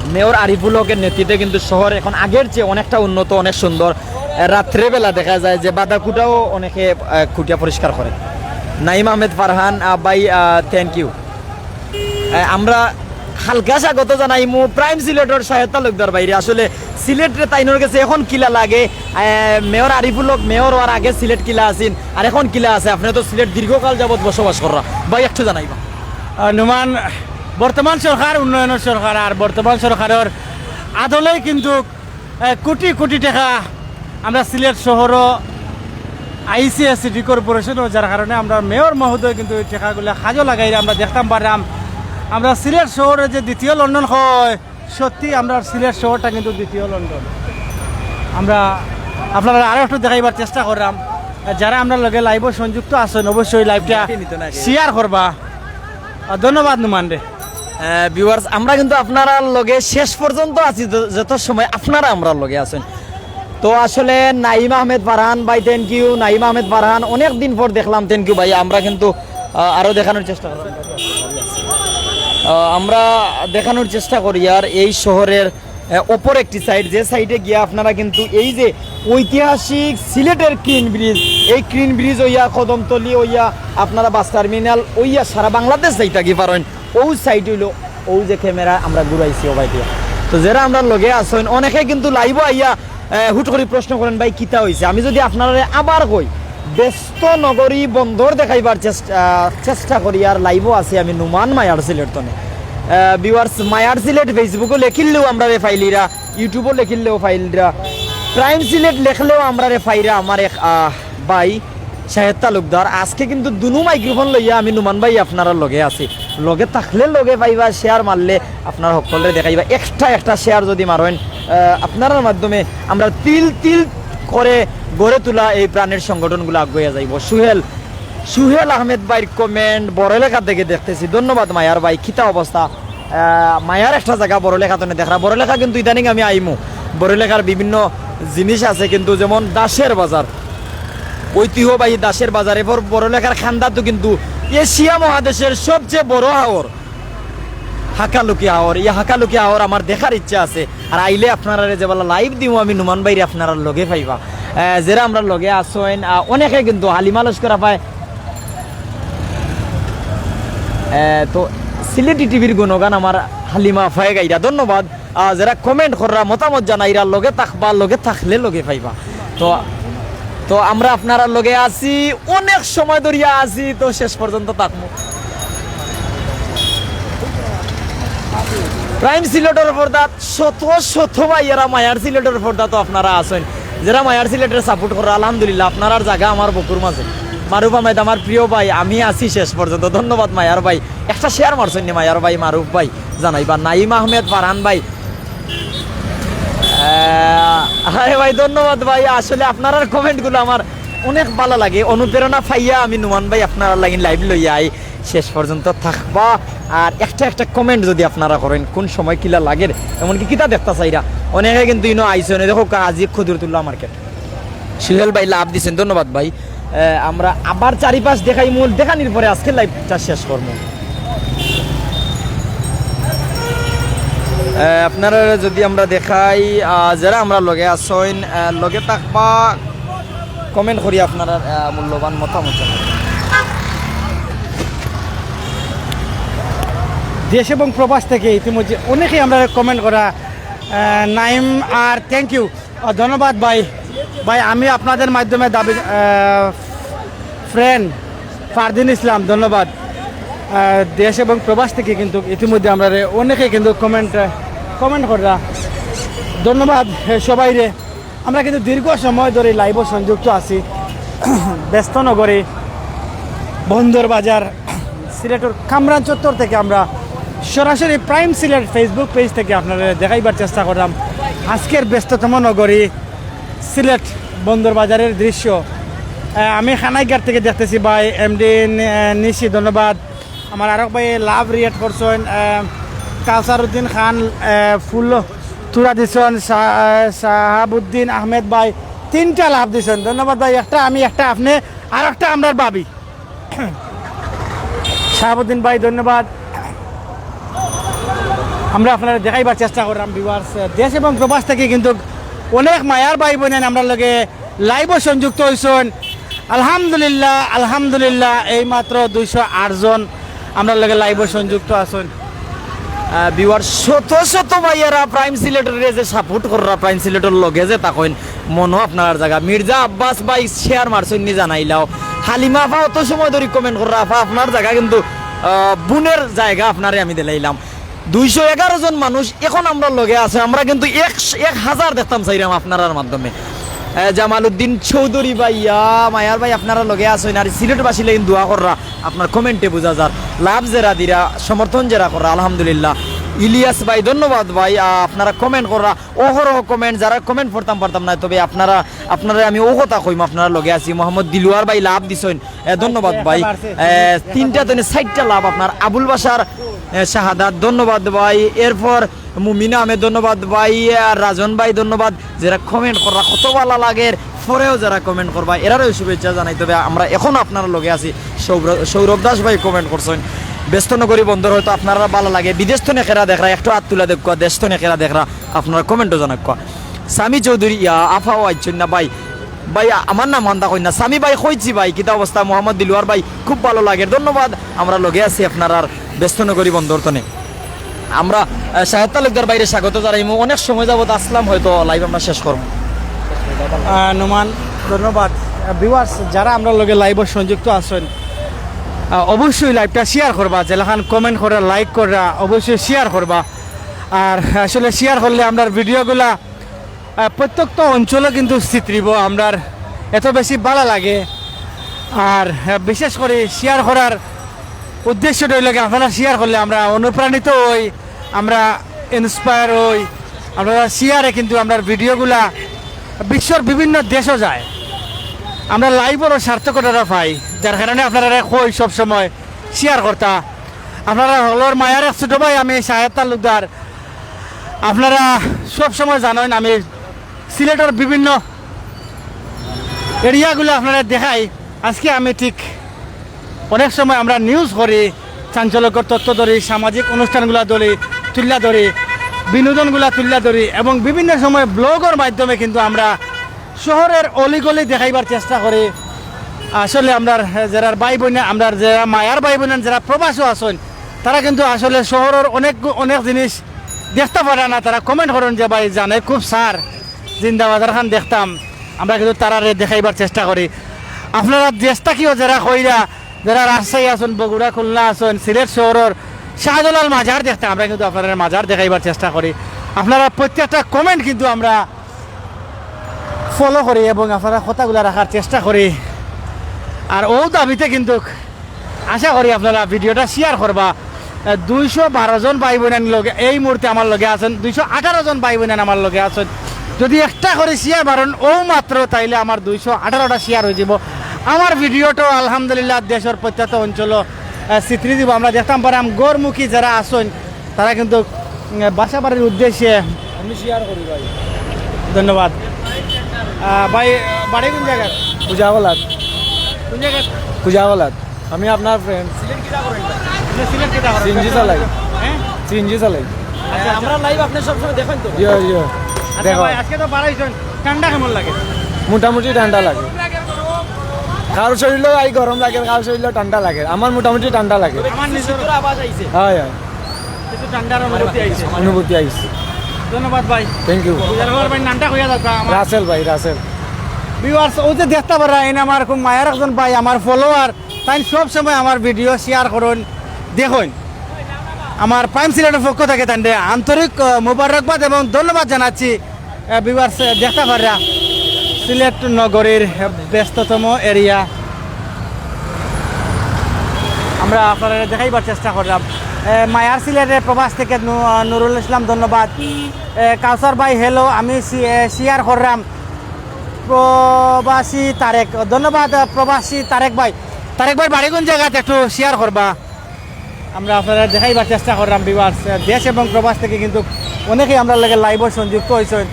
মেয়র আরিফুল হকের নেতৃত্বে কিন্তু শহর এখন আগের চেয়ে অনেকটা উন্নত, অনেক সুন্দর। আহ, রাত্রেবেলা দেখা যায় যে বাদাকুটাও অনেকে, আহ, কুটিয়া পরিষ্কার করে। নাইম আহমেদ ফারহান, আহ, ভাই, আহ, থ্যাংক ইউ। আহ, আমরা হালকা স্বাগত জানাইমু প্রাইম সিলেটর শাহেদ তালুকদার ভাইরে। আসলে সিলেটরে তাইনর গেছে এখন কিলা লাগে? আহ, মেয়র আরিফুল হক মেয়র অওয়ার আগে সিলেট কিলা আছিল, আর এখন কিলা আছে? আপনে তো সিলেট দীর্ঘকাল যাবত বসবাস কররা, ভাই একটু জানাইবা। আহ, নুমান, বর্তমান সরকার উন্নয়নের সরকার, আর বর্তমান সরকারের আদলেই কিন্তু, আহ, কোটি কোটি টাকা আমরা সিলেট শহরও আইসি সিটি কর্পোরেশনও, যার কারণে আমরা মেয়র মহোদয় কিন্তু এই টাকাগুলা কাজও লাগাইরা আমরা দেখতাম পারলাম। আমরা সিলেট শহরে যে দ্বিতীয় লন্ডন হয়, সত্যি আমরা সিলেট শহরটা কিন্তু দ্বিতীয় লন্ডন। আমরা আপনারারে আরো একটু দেখাইবার চেষ্টা করলাম। যারা আমরার লগে লাইভও সংযুক্ত আছেন, অবশ্যই লাইভটা শেয়ার করবা। আহ, ধন্যবাদ নুমান রে। আহ, ভিউয়ার্স, আমরা কিন্তু আপনারার লগে শেষ পর্যন্ত আছি, য-, যত সময় আপনারা আমরার লগে আছেন। তো আসলে নাইম আহমেদ ফারহান ভাই, থ্যাংক ইউ। নাইম আহমেদ ফারহান, অনেক দিন পর দেখলাম, থ্যাংক ইউ ভাই। আমরা কিন্তু, আহ, আরো দেখানোর চেষ্টা করলাম। আহ, আমরা দেখানোর চেষ্টা করি আর এই শহরের, আহ, অপর একটি সাইড, যে সাইডে গিয়া আপনারা কিন্তু এই যে ঐতিহাসিক সিলেটের ক্রিন ব্রিজ, এই ক্রিন ব্রিজ অইয়া কদমতলি অইয়া আপনারা বাস টার্মিনাল অইয়া সারা বাংলাদেশ যাইতা কি পারেন। অউ সাইড অইলো, অউ যে ক্যামেরা আমরা ঘুরাইছি অউ ভাই দিয়া। তো যেরা আমরার লগে আছেন, অনেকে কিন্তু লাইভও আইয়া, আহ, হুট করি প্রশ্ন করেন, "ভাই, কিতা হইছে?" আমি যদি আপনারারে আবার কই, ব্যস্ত নগরী বন্দর দেখাইবার চেষ্টা, আহ, চেষ্টা করি, আর লাইভও আছি আমি নুমান মায়ার সিলেট তনে। আহ, ভিউয়ার্স, মায়ার সিলেট Facebookও লেখিলেও আমরারে পাইলিরা, YouTubeও লেখিলেও পাইলিরা, প্রাইম সিলেট লেখলেও আমরারে পাইরা। আমার এক, আহ, ভাই শাহেদ তালুকদার, আজকে কিন্তু দুনু মাইক্রোফোন লইয়া আমি নুমান ভাই আপনারার লগে আছি। লগে থাকলে লগে পাইবা, শেয়ার মারলে আপনারা হক্কলরে দেখাইবা। একটা একটা শেয়ার যদি মারেন, আহ, আপনারার মাধ্যমে আমরা তিল তিল করে গড়ে তোলা এই প্রাণের সংগঠনগুলো আগুয়া যাইব। সুহেল, সুহেল আহমেদ ভাইর কমেন্ট বড়লেখা থেকে দেখতেছি। ধন্যবাদ মায়ার ভাই, কিতা অবস্থা? আহ, মায়ার একটা জাগা বড়লেখা তনে দেখরা। বড়লেখা কিন্তু ইদানিং আমি আইমু। বড়লেখার বিভিন্ন জিনিস আছে, কিন্তু যেমন দাসের বাজার, ঐতিহ্যবাহী দাসের বাজার, এরপর বড়লেখার খান্দাতো কিন্তু এশিয়া মহাদেশের সবচেয়ে বড় হাওর, হাকালুকি হাওর। এই হাকালুকি হাওর আমার দেখার ইচ্ছা আছে। আর আইলে আপনারারে যেবেলা লাইভ দিমু আমি নুমান ভাইরে আপনারার লগে পাইবা। আহ, যেরা আমরার লগে আছেন, আহ, অনেকে কিন্তু হালিমা লস্কর আফায়, আহ, তো সিলেটি টিভির গুণগান আমার হালিমা আফায় গাইরা। ধন্যবাদ। আহ, যেরা কমেন্ট কররা, মতামত জানাইরা, লগে থাকবা, লগে থাকলে লগে পাইবা। তো, তো আমরা আপনারার লগে আছি, অনেক সময় ধরিয়া আছি, তো শেষ পর্যন্ত থাকমু। প্রাইম সিলেটর পর্দাত শত শত ভাইয়েরা মায়ার সিলেটর পর্দাত আপনারা আছেন, যেরা মায়ার সিলেটরে সাপোর্ট কররা, আলহামদুলিল্লাহ, আপনারার জাগা আমার বুকুর মাঝে। মারুফ আহমেদ, আমার প্রিয় ভাই, আমি আছি শেষ পর্যন্ত। ধন্যবাদ মায়ার ভাই, একটা শেয়ার মারছেন নি মায়ার ভাই, মারুফ ভাই, জানাইবা, নাইম আহমেদ, ফারহান ভাই। আহ, আরে ভাই, ধন্যবাদ ভাই, আসলে আপনারার কমেন্টগুলো আমার অনেক ভালা লাগে, অনুপ্রেরণা পাইয়া আমি নুমান ভাই আপনারার লাগি লাইভ লইয়া আই। শেষ পর্যন্ত থাকবা। আর একটা একটা কমেন্ট যদি আপনারা করেন, কোন সময় কিলা লাগের, এমনকি কিতা দেখতা চাইরা, অনেকে কিন্তু ইনো আইসেন। দেখো, কাজী খদুরতুল্লাহ মার্কেট, সুহেল ভাই লাভ দিছেন, ধন্যবাদ ভাই। আহ, আমরা আবার চারিপাশ দেখাইমু, দেখানির পরে আজকের লাইভটা শেষ করমু। আহ, আপনারা যদি আমরা দেখাই, আহ, যারা আমরা লগে আছইন, আহ, লগে থাকবা, কমেন্ট করি আপনারা, আহ, মূল্যবান মতামত জানাবেন। দেশ এবং প্রবাস থেকে ইতিমধ্যে অনেকেই আমরা কমেন্ট করা, আহ, নাইম আর থ্যাংক ইউ। আহ, ধন্যবাদ ভাই। ভাই, আমি আপনাদের মাধ্যমে দাবি, আহ, ফ্রেন্ড ফারদিন ইসলাম, ধন্যবাদ। আহ, দেশ এবং প্রবাস থেকে কিন্তু ইতিমধ্যে আমরা অনেকে কিন্তু কমেন্ট, আহ, কমেন্ট কররা। ধন্যবাদ, আহ, সবাইরে। আমরা কিন্তু দীর্ঘ সময় ধরে লাইভও সংযুক্ত আছি। ব্যস্ত নগরী, বন্দর বাজার, সিলেটর কামরান চত্বর থেকে আমরা সরাসরি প্রাইম সিলেট Facebook পেজ থেকে আপনাদের দেখাইবার চেষ্টা করলাম আজকের ব্যস্ততম নগরী সিলেট বন্দর বাজারের দৃশ্য। আহ, আমি খানাইঘাট থেকে দেখতেছি ভাই এমডি নি-, আহ, নিশি, ধন্যবাদ। আমার আরক ভাই লাভ রিয়েক্ট করছেন, আহ, কাউসার উদ্দিন খান, আহ, ফুল তুরা দিছেন, শা-, আহ, শাহাবুদ্দিন আহমেদ ভাই তিনটা লাভ দিছেন, ধন্যবাদ ভাই। একটা আমি, একটা আপনি, আর একটা আমরার ভাবি। শাহাবুদ্দিন ভাই, ধন্যবাদ। আমরা আপনারা দেখাইবার চেষ্টা করলাম ভিউয়ার্স, দেশ এবং প্রবাস থেকে কিন্তু অনেক মায়ার ভাই বোনেন আমরার লগে লাইভও সংযুক্ত হইছেন। আলহামদুলিল্লাহ, আলহামদুলিল্লাহ, এই মাত্র দুইশো আট জন আমরার লগে লাইভও সংযুক্ত আছেন। ভিউয়ার, শত শত ভাইয়ারা প্রাইম সিলেটর যে সাপোর্ট কররা, প্রাইম সিলেটর লগে যে থাকইন, মনো আপনার জায়গা। মির্জা আব্বাস ভাই শেয়ার মারছইন নি জানাইলাও। হালিমা আফা অত সময় ধরি কমেন্ট কররা, আফা আপনার জায়গা কিন্তু, আহ, বোনের জায়গা আপনারে আমি দিলাইলাম। দুইশো এগারো জন মানুষ এখন আমরার লগে আছে, আমরা কিন্তু এক, এক হাজার দেখতাম চাইরাম আপনারার মাধ্যমে। আহ, জামালউদ্দিন চৌধুরী ভাইয়া, মায়ার ভাই আপনারা লগে আছেন, আর সিলেটবাসী লাগি দোয়া কররা, আপনার কমেন্টে বুঝা যার। লাভ যেরা দিরা, সমর্থন যেরা কররা, আলহামদুলিল্লাহ। ইলিয়াস ভাই, ধন্যবাদ ভাই, আহ, আপনারা কমেন্ট কররা, অহরহ কমেন্ট, যারা কমেন্ট পড়তাম পারতাম না, তবে আপনারা, আপনারা আমি ও কথা কইম, আপনারা লগে আছি। মোহাম্মদ দিলওয়ার ভাই লাভ দিছইন, এ, ধন্যবাদ ভাই। এ, তিনটা তো নি চাইরটা লাভ আপনার। আবুল বাশার, এ, শাহাদাত, ধন্যবাদ ভাই। এরপর মুমিনা আহমেদ, ধন্যবাদ ভাই। আর রাজন ভাই, ধন্যবাদ। যেরা কমেন্ট কররা কত ভালা লাগের, পরেও যেরা কমেন্ট করবা, এরারও শুভেচ্ছা জানাই। তবে আমরা এখন আপনারা লগে আছি। সৌর-, সৌরভ দাস ভাই কমেন্ট করছেন, ব্যস্ত নগরী বন্দর হয়তো আপনারা ভালা লাগে। বিদেশ তো নেকেরা দেখরা, একটু হাত তুলা দেখুয়া, দেশ তো নেকেরা দেখরা, আপনারা কমেন্টও জানাকুয়া। সামি চৌধুরী, ইয়া, আফাও আইছেন না ভাই। ভাই, আমার নাম হান্দা কই না। সামি ভাই, কইছি ভাই, কিতা অবস্থা? মোহাম্মদ দিলওয়ার ভাই, খুব ভালো লাগে, ধন্যবাদ। আমরা লগে আছি আপনারার ব্যস্ত নগরী বন্দর তনে। আমরা, আহ, শাহেদ তালুকদার ভাইরে স্বাগত জানাইমু। অনেক সময় যাবত আসলাম, হয়তো লাইভ আমরা শেষ করমু। আহ, নোমান, ধন্যবাদ। আহ, ভিউয়ার্স, যারা আমরার লগে লাইভও সংযুক্ত আছেন, আহ, অবশ্যই লাইভটা শেয়ার করবা, যেলাখান কমেন্ট কররা, লাইক কররা, অবশ্যই শেয়ার করবা। আর আসলে শেয়ার করলে আমরার ভিডিওগুলা আহ, প্রত্যেক তো অঞ্চলও কিন্তু চিত্রিব, আমরার এত বেশি ভালা লাগে। আর, আহ, বিশেষ করি শেয়ার করার উদ্দেশ্যটা অইলো গি, আপনারা শেয়ার করলে আমরা অনুপ্রাণিত হই, আমরা ইন্সপায়ার হই। আপনারা শেয়ারে কিন্তু আমরার ভিডিওগুলা বিশ্বর বিভিন্ন দেশও যায়, আমরা লাইভরও সার্থকতা পাই, যার কারণে আপনারা কই সবসময় শেয়ার করতা। আপনারা হকলর মায়ার এক ছোট ভাই আমি শাহেদ তালুকদার। আপনারা সব সময় জানেন আমি সিলেটর বিভিন্ন এরিয়াগুলা আপনারা দেখাই। আজকে আমি ঠিক অনেক সময় আমরা নিউজ করি, চাঞ্চল্যকর তথ্য ধরি, সামাজিক অনুষ্ঠানগুলা ধরি, তুল্লা ধরি, বিনোদনগুলা তুল্লা ধরি এবং বিভিন্ন সময় ব্লগর মাধ্যমে কিন্তু আমরা শহরের অলিগলি দেখাইবার চেষ্টা করি। আসলে আমরার, আহ, যেরার ভাই বোন, আমরার যেরা মায়ার ভাই বোন, যেরা প্রবাসও আছেন, তারা কিন্তু আসলে শহরের অনেক, অনেক জিনিস দেখতা পারা না। তারা কমেন্ট করেন যে, "ভাই, জানে খুব সার, জিন্দাবাজার খান দেখতাম।" আমরা কিন্তু তারারে দেখাইবার চেষ্টা করি। আপনারা দেশ থাকিও যেরা কইরা, যেরা রাজশাহী আছেন, বগুড়া, খুলনা আছেন, সিলেট শহরের শাহজালাল মাজার দেখতাম, আমরা কিন্তু আপনারারে মাজার দেখাইবার চেষ্টা করি। আপনারা প্রত্যেকটা কমেন্ট কিন্তু আমরা ফলো করি এবং আপনারা কথাগুলা রাখার চেষ্টা করি। আর ও দাবিতে কিন্তু আশা করি আপনারা ভিডিওটা শেয়ার করবা। আহ, দুইশো বারো জন ভাই বোন লগে এই মুহূর্তে আমার লগে আছেন, দুইশো আঠারো জন ভাই বোন আমার লগে আছেন। যদি একটা করি শেয়ার বাড়ন ও মাত্র, তাইলে আমার দুইশো আঠারোটা শেয়ার হয়ে যাব। আমার ভিডিওটা আলহামদুলিল্লাহ দেশের প্রত্যন্ত অঞ্চল, আহ, চিত্রি দিব। আমরা দেখতাম পারাম গড়মুখী যারা আছেন, তারা কিন্তু, উম, বাসা বাড়ির উদ্দেশ্যে আমি শেয়ার করি ভাই। ধন্যবাদ। আহ, ভাই, বাড়ি কোন জায়গায়? বুঝাগোলাত। কোন জায়গা? কুজাওয়ালাত। আমি আপনার ফ্রেন্ড। সিলেট কিতা করেন? আপনি সিলেট কিতা করেন? সিএনজি চালাই। হ্যাঁ? সিএনজি চালাই। আচ্ছা, আমরা লাইভ আপনার সবসময় দেখেন তো। ইয়ো ইয়ো। আচ্ছা দেখো। ভাই, আজকে তো বাড়াইছেন, ঠান্ডা কেমন লাগে? মোটামুটি ঠান্ডা লাগে। কারো শরীরও আই গরম লাগে, কারো শরীরও ঠান্ডা লাগে। আমার মোটামুটি ঠান্ডা লাগে। আমার নিজের আওয়াজ আইছে। হয় হয়। কিছু ঠান্ডার অনুভূতি আইছে। অনুভূতি আইছে। ধন্যবাদ ভাই। Thank you. বুঝার খবর ভাই, নামটা কইয়া দাও তা আমার। রাসেল ভাই, রাসেল। ভিউয়ার্স, ওই যে দেখতা পারা, এই আমার খুব মায়ার একজন ভাই, আমার ফলোয়ার, তাই সব সময় আমার ভিডিও শেয়ার করইন, দেখইন। আমার প্রাইম সিলেটের পক্ষ থেকে তাইনরে আন্তরিক আহ, মোবারকবাদ এবং ধন্যবাদ জানাচ্ছি। ভিউয়ার্স, দেখতা পারা সিলেট নগরীর ব্যস্ততম এরিয়া, আমরা আপনারা দেখাইবার চেষ্টা করলাম। এ, মায়ার সিলেটের প্রবাস থেকে নু- আহ, নুরুল ইসলাম, ধন্যবাদ। এ, কাউসার ভাই, হ্যালো, আমি শি- এ, শেয়ার করলাম। প্রবাসী তারেক, ধন্যবাদ। আহ, প্রবাসী তারেক ভাই, তারেক ভাই বাড়ি কোন জায়গাতে একটু শেয়ার করবা। আমরা আপনারা দেখাইবার চেষ্টা করলাম ভিউয়ার্স, দেশ এবং প্রবাস থেকে কিন্তু অনেকেই আমরা লগে লাইভও সংযুক্ত হয়েছেন।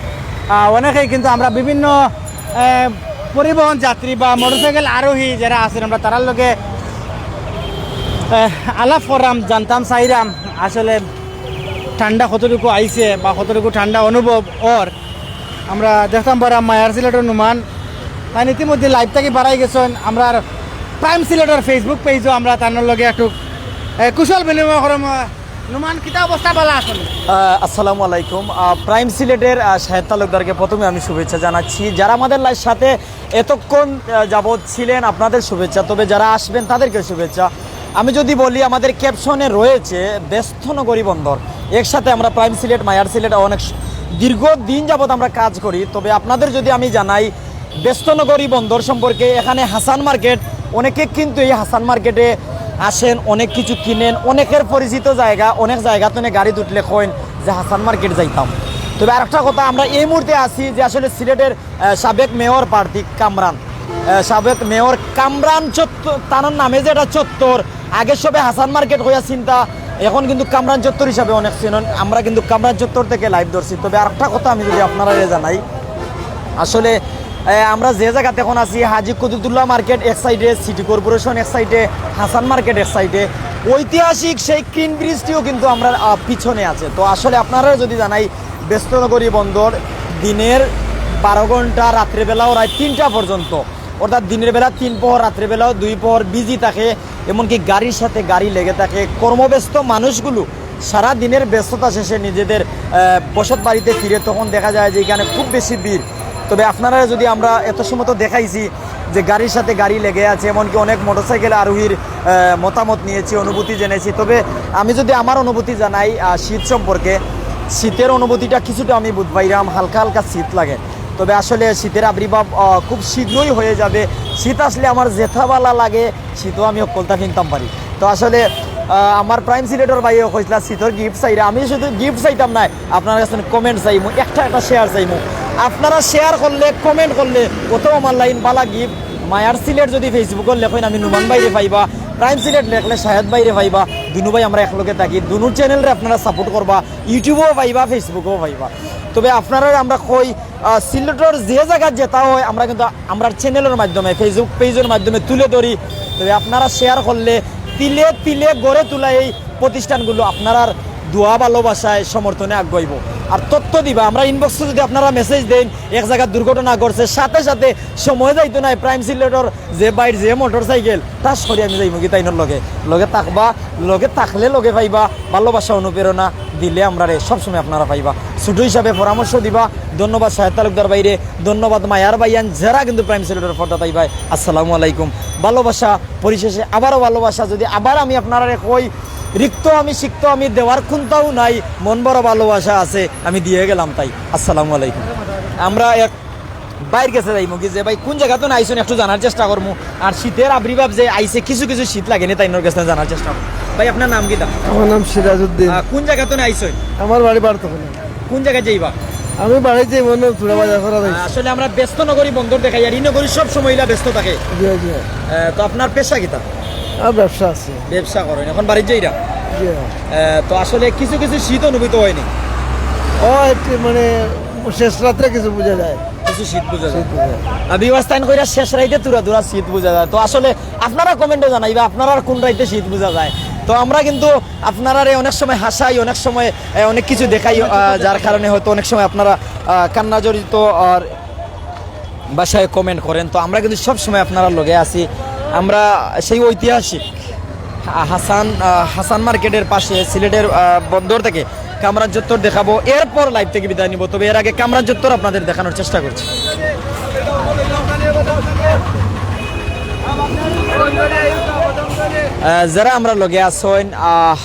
আহ, অনেকেই কিন্তু আমরা বিভিন্ন আহ, পরিবহন যাত্রী বা মোটরসাইকেল আরোহী যারা আছেন, আমরা তারার লগে আহ, আলাপ করলাম, জানতাম চাইলাম আসলে ঠান্ডা কতটুকু আইছে বা কতটুকু ঠান্ডা অনুভব ওর। আমরা দেখতাম পারা মায়ার সিলেটর নুমান, তাই ইতিমধ্যে লাইভ থাকি বাড়াই গেছেন। আমরা প্রাইম সিলেটর ফেসবুক পেজও আমরা তার লগে একটু আহ, কুশল বিনিময় করম। নুমান, কিতা অবস্থা, ভালা আছইন? আহ, আসসালামু আলাইকুম। আহ, প্রাইম সিলেটের আহ, শাহেদ তালুকদারকে প্রথমে আমি শুভেচ্ছা জানাচ্ছি। যারা আমাদের লাই- সাথে এতক্ষণ আহ, যাবৎ ছিলেন, আপনাদের শুভেচ্ছা। তবে যারা আসবেন, তাদেরকে শুভেচ্ছা। আমি যদি বলি, আমাদের ক্যাপশনে রয়েছে ব্যস্ত নগরী বন্দর। একসাথে আমরা প্রাইম সিলেট, মায়ার সিলেট অনেক স- দীর্ঘ দিন যাবৎ আমরা কাজ করি। তবে আপনাদের যদি আমি জানাই, ব্যস্ত নগরী বন্দর সম্পর্কে, এখানে হাসান মার্কেট, অনেকে কিন্তু এই হাসান মার্কেটে আসেন, অনেক কিছু কিনেন, অনেকের পরিচিত জায়গা, অনেক জায়গা তো গাড়ি উঠলে কইন যে হাসান মার্কেট যাইতাম। তবে আরেকটা কথা, আমরা এই মুহূর্তে আছি যে আসলে সিলেটের আহ, সাবেক মেয়র প্রার্থী কামরান, আহ, সাবেক মেয়র কামরান চত্বর, তার নামে যে একটা চত্বর, আগে সবে হাসান মার্কেট হইয়া চিন্তা, এখন কিন্তু কামরান চত্বর হিসাবে অনেক চিনন। আমরা কিন্তু কামরান চত্বর থেকে লাইভ ধরছি। তবে আরেকটা কথা আমি যদি আপনারা জানাই, আসলে আহ, আমরা যে জায়গাতে এখন আছি, হাজী কুদরতুল্লাহ মার্কেট এক সাইডে, সিটি কর্পোরেশন এক সাইডে, হাসান মার্কেট এক সাইডে, ঐতিহাসিক সেই ক্রিন ব্রিজটিও কিন্তু আমরা আহ, পিছনে আছে। তো আসলে আপনারা যদি জানাই, ব্যস্ত নগরী বন্দর দিনের বারো ঘন্টা, রাত্রেবেলাও রাত তিনটা পর্যন্ত, অর্থাৎ দিনের বেলা তিন প্রহর, রাত্রেবেলাও দুই প্রহর বিজি থাকে। এমনকি গাড়ির সাথে গাড়ি লেগে থাকে। কর্মব্যস্ত মানুষগুলো সারা দিনের ব্যস্ততা শেষে নিজেদের আহ, বসত বাড়িতে ফিরে, তখন দেখা যায় যে এখানে খুব বেশি ভিড়। তবে আপনারা যদি, আমরা এত সময় তো দেখাইছি যে গাড়ির সাথে গাড়ি লেগে আছে, এমনকি অনেক মোটরসাইকেল আরোহীর আহ, মতামত নিয়েছি, অনুভূতি জেনেছি। তবে আমি যদি আমার অনুভূতি জানাই আহ, শীত সম্পর্কে, শীতের অনুভূতিটা কিছুটা আমি বুঝ পাইলাম, হালকা হালকা শীত লাগে। তবে আসলে শীতের আবির্ভাব আহ, খুব শীঘ্রই হয়ে যাবে। শীত আসলে আমার যেতা ভালা লাগে, শীতও আমি হক্কলতা কিনতাম পারি। তো আসলে আহ, আমার প্রাইম সিলেটর ভাইও কইছিলা শীতর গিফট চাইরা, আমি শুধু গিফট চাইতাম না, আপনার কাছে কমেন্ট চাইমু, একটা একটা শেয়ার চাইমু। আপনারা শেয়ার করলে, কমেন্ট করলে, অত আমার লাইন বালা গিফট। মায়ার সিলেট যদি ফেসবুকও লেখেন, আমি নুমান ভাইরে পাইবা, প্রাইম সিলেট লেখলে শাহেদ ভাইরে পাইবা। দুনু ভাই আমরা একলগে থাকি, দুনু চ্যানেলরে আপনারা সাপোর্ট করবা, ইউটিউবেও পাইবা, ফেসবুকেও পাইবা। তবে আপনারা আমরা কই আহ, সিলেটর যে জায়গা যেতা হয়, আমরা কিন্তু আমরার চ্যানেলর মাধ্যমে, ফেসবুক পেজর মাধ্যমে তুলে ধরি। তবে আপনারা শেয়ার করলে তিলে তিলে গড়ে তোলা এই প্রতিষ্ঠানগুলো আপনারার দোয়া ভালোবাসায় সমর্থনে আগুয়াইবো। আর তথ্য দিবা, আমরা ইনবক্সে যদি আপনারা মেসেজ দেন, এক জায়গাত দুর্ঘটনা ঘটছে, সাথে সাথে সময় যাইতো নায়, প্রাইম সিলেটর যে ভাইর যে মোটরসাইকেল, ঠাস করি আমি যাইমুগি তাইনর লগে। লগে থাকবা, লগে থাকলে লগে পাইবা, ভালোবাসা অনুপ্রেরণা দিলে আমরারে সবসময় আপনারা পাইবা। ছোট হিসাবে পরামর্শ দিবা। ধন্যবাদ শাহেদ তালুকদার ভাইরে, ধন্যবাদ মায়ার ভাইয়ান, যারা কিন্তু প্রাইম সিলেটর পর্দাত আইবা। আসসালামু আলাইকুম। ভালোবাসা, পরিশেষে আবারও ভালোবাসা। যদি আবার আমি আপনারারে কই, রিক্ত আমি, সিক্ত আমি, দেওয়ার কুন্তাও নাই, মন ভরা ভালোবাসা আছে, আমি দিয়ে গেলাম তাই। আসসালামু আলাইকুম। আমরা এক ভাইর গেছে যাইমুগি যে ভাই কোন জায়গাত আইছইন একটু জানার চেষ্টা করমু। আর শীতের আবির্ভাব যে আইছে, কিছু কিছু শীত লাগে নি তাইনর গেছে জানার চেষ্টা করমু। ভাই আপনার নাম কিতা? আমার নাম সিরাজউদ্দিন। আহ, কোন জায়গাত আইছইন? আমার বাড়ি বারতখানা। কোন জায়গায় যাইবা? আমি বাড়ি যাই, মানে থুড়া বাজার করা যাই। আহ, আসলে আমরা ব্যস্ত নগরী বন্দর দেখাই, আর ই নগরী সব সময় ইলা ব্যস্ত থাকে। জি জি। আহ, তো আপনার পেশা কিতা? আর ব্যবসা আছে। ব্যবসা করেন, এখন বাড়িত যাইরা? জি। আহ, তো আসলে কিছু কিছু শীত অনুভূত হয়নি? ও একটু মানে শেষ রাত্রে কিছু বুঝা যায়। কিছু শীত বুঝা যায়। শীত বুঝা যায়। আর ভিউয়ার্স, তাইন কইরা শেষ রাইতে তুরা তুরা শীত বুঝা যায়। তো আসলে আপনারা কমেন্টে জানাইবা আপনারার কোন রাইতে শীত বুঝা যায়। তো আমরা কিন্তু আপনারারে অনেক সময় হাসাই, অনেক সময়, এ, অনেক কিছু দেখাই, আ, যার কারণে হয়তো অনেক সময় আপনারা, আ, কান্না জড়িত আর ভাষায় কমেন্ট করেন। তো আমরা কিন্তু সব সময় আপনারার লগে আছি। আমরা সেই ঐতিহাসিক হা-, হাসান, আ, হাসান মার্কেটের পাশে সিলেটের, আ, বন্দর থেকে কামরান চত্বর দেখাবো, এরপর লাইভ থেকে বিদায় নিব। তবে এর আগে কামরান চত্বর আপনাদের দেখানোর চেষ্টা করছি। আহ, যারা আমরার লগে আছইন, আহ,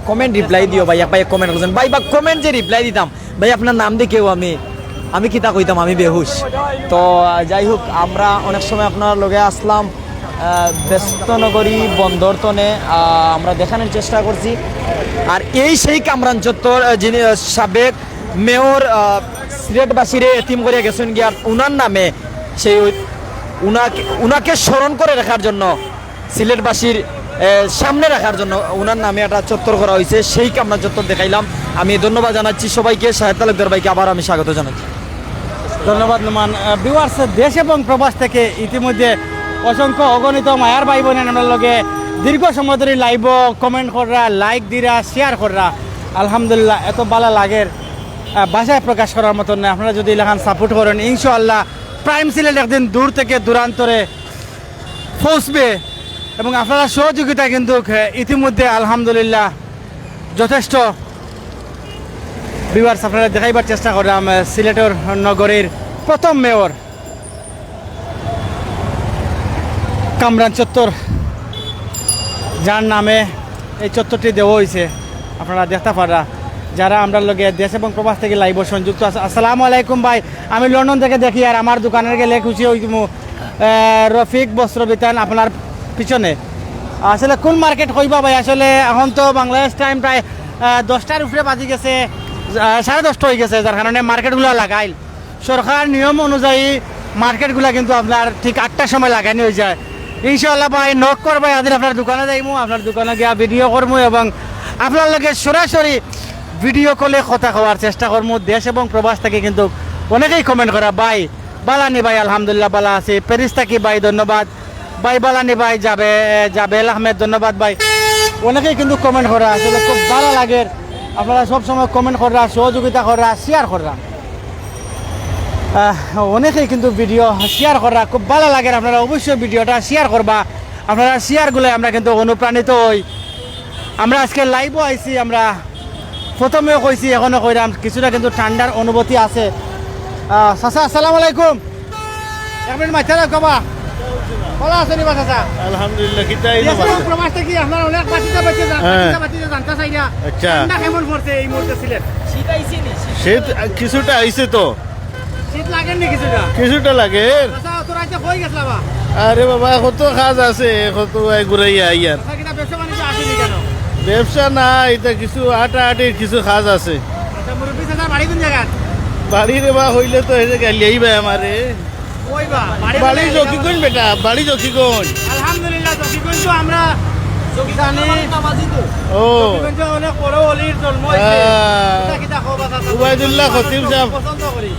কমেন্ট রিপ্লাই দিও ভাই, এক ভাই কমেন্ট করছেন ভাই, বা কমেন্ট যে রিপ্লাই দিতাম ভাই, আপনার নাম দেখেও আমি, আমি কিতা কইতাম, আমি বেহুশ। তো, আহ, যাই হোক, আমরা অনেক সময় আপনারার লগে আসলাম, আহ, ব্যস্ত নগরী বন্দর তনে, আহ, আমরা দেখানোর চেষ্টা করছি। আর এই সেই কামরান চত্বর, আহ, যিনি, আহ, সাবেক মেয়র, আহ, সিলেটবাসীরে এতিম করিয়া গেছেন গিয়া, উনার নামে সেই ওই উনাকে, উনাকে স্মরণ করে রাখার জন্য, সিলেটবাসীর, আহ, সামনে রাখার জন্য উনার নামে একটা চত্বর করা হয়েছে, সেই কামরান চত্বর দেখাইলাম। আমি ধন্যবাদ জানাচ্ছি সবাইকে, শাহেদ তালুকদার ভাইকে আবার আমি স্বাগত জানাচ্ছি। ধন্যবাদ নোমান। আহ, ভিউয়ার্স, দেশ এবং প্রবাস থেকে ইতিমধ্যে অসংখ্য অগণিত মায়ার ভাই বোনেরা আমরার লগে দীর্ঘ সময় ধরে লাইভও কমেন্ট কররা, লাইক দিরা, শেয়ার কররা। আলহামদুলিল্লাহ, এত ভালা লাগের, আহ, ভাষায় প্রকাশ করার মতন নয়। আপনারা যদি এলাখান সাপোর্ট করেন, ইনশাআল্লাহ প্রাইম সিলেট একদিন দূর থেকে দূরান্তরে পৌঁছবে এবং আপনারা সহযোগিতা কিন্তু, আহ, ইতিমধ্যে আলহামদুলিল্লাহ যথেষ্ট। ভিউয়ার্স, আপনারা দেখাইবার চেষ্টা করলাম, আহ, সিলেটর নগরীর প্রথম মেয়র কামরান চত্বর, যার নামে এই চত্বরটি দেওয়া হয়েছে, আপনারা দেখতে পাররা। যারা আমরার লগে দেশ এবং প্রবাস থেকে লাইভও সংযুক্ত আছে, আসসালামু আলাইকুম ভাই, আমি লন্ডন থেকে দেখি, আর আমার দোকানের গেলে খুশি হইমু। আহ, রফিক বস্ত্র বিতান আপনার পিছনে। আসলে কোন মার্কেট কইবা ভাই? আসলে এখন তো বাংলাদেশ টাইম প্রায়, আহ, দশটার উপরে বাজি গেছে, আহ, সাড়ে দশটা হয়ে গেছে, যার কারণে মার্কেটগুলো লাগাইল। সরকার নিয়ম অনুযায়ী মার্কেটগুলা কিন্তু আপনার ঠিক আটটার সময় লাগানি হয়ে যায়। ইনশাআল্লাহ ভাই, নক করবা, আদিন আপনার দোকানে যাইমু, আপনার দোকানে গিয়া ভিডিও করমু এবং আপনার লগে সরাসরি ভিডিও কলে কথা কওয়ার চেষ্টা করমু। দেশ এবং প্রবাস থেকে কিন্তু অনেকেই কমেন্ট করা, "ভাই, বালা নি ভাই?" "আলহামদুলিল্লাহ, বালা আছি।" প্যারিস থাকি ভাই, ধন্যবাদ। ভাই বালা নি ভাই, জাবে-, জাবেল আহমেদ, ধন্যবাদ ভাই। অনেকেই কিন্তু কমেন্ট করা, আসলে খুব ভালা লাগের। আপনারা সব সময় কমেন্ট কররা, সহযোগিতা কররা, শেয়ার কররা। আহ, অনেকেই কিন্তু ভিডিও শেয়ার কররা, খুব ভালা লাগের। আপনারা অবশ্যই ভিডিওটা শেয়ার করবা। আপনারা শেয়ারগুলো আমরা কিন্তু অনুপ্রাণিত হই। আমরা আজকে লাইভও আইছি, আমরা প্রথমেও কইছি, এখনো কইরাম, কিছুটা কিন্তু ঠান্ডার অনুভূতি আছে। আহ, চাচা, আসসালামু আলাইকুম। এক মিনিট মাইতে রাখো বা। ভালা আছো নি বা চাচা? আলহামদুলিল্লাহ, কিতা এই দেশ না এবং বাচ্চা? প্রবাস থেকে আপনারা অনেক বাতিজা বাতিজা জান-, হ্যাঁ। বাতিজা বাতিজা জানতা চাইরা। আচ্ছা। ঠান্ডা কেমন পড়ছে এই মুহূর্তে সিলেট? শীত আইছে নি? শীত? শীত, আহ, কিছুটা আইছে তো। শীত লাগের নি কিছুটা? কিছুটা লাগের। চাচা, অত রাইতে কই গেছলা বা? আরে বাবা, কত কাজ আছে, কত আই ঘুরাইয়া আইয়ার। চাচা, কিতা ব্যবসা বাণিজ্য আছে নি কেন? ব্যবসা না, এটা কিছু আটাআটির কিছু কাজ আছে। আচ্ছা, মুরব্বি চাচার বাড়ি কোন জায়গাত? বাড়ি রে বা, হইলে তো এই যে গালি আইবা আমারে। কই বা? বাড়ি বাড়ি কোথায়? জকিগঞ্জ বেটা, বাড়ি জকিগঞ্জ। আলহামদুলিল্লাহ, জকিগঞ্জ তো আমরা জানি। ও। জকিগঞ্জ অনেক বড় অলির জন্ম হইছে। হ্যাঁ। কিতা কিতা কও বা চাচা? উবাইদুল্লাহ খতিব সাহেব। পছন্দ করি।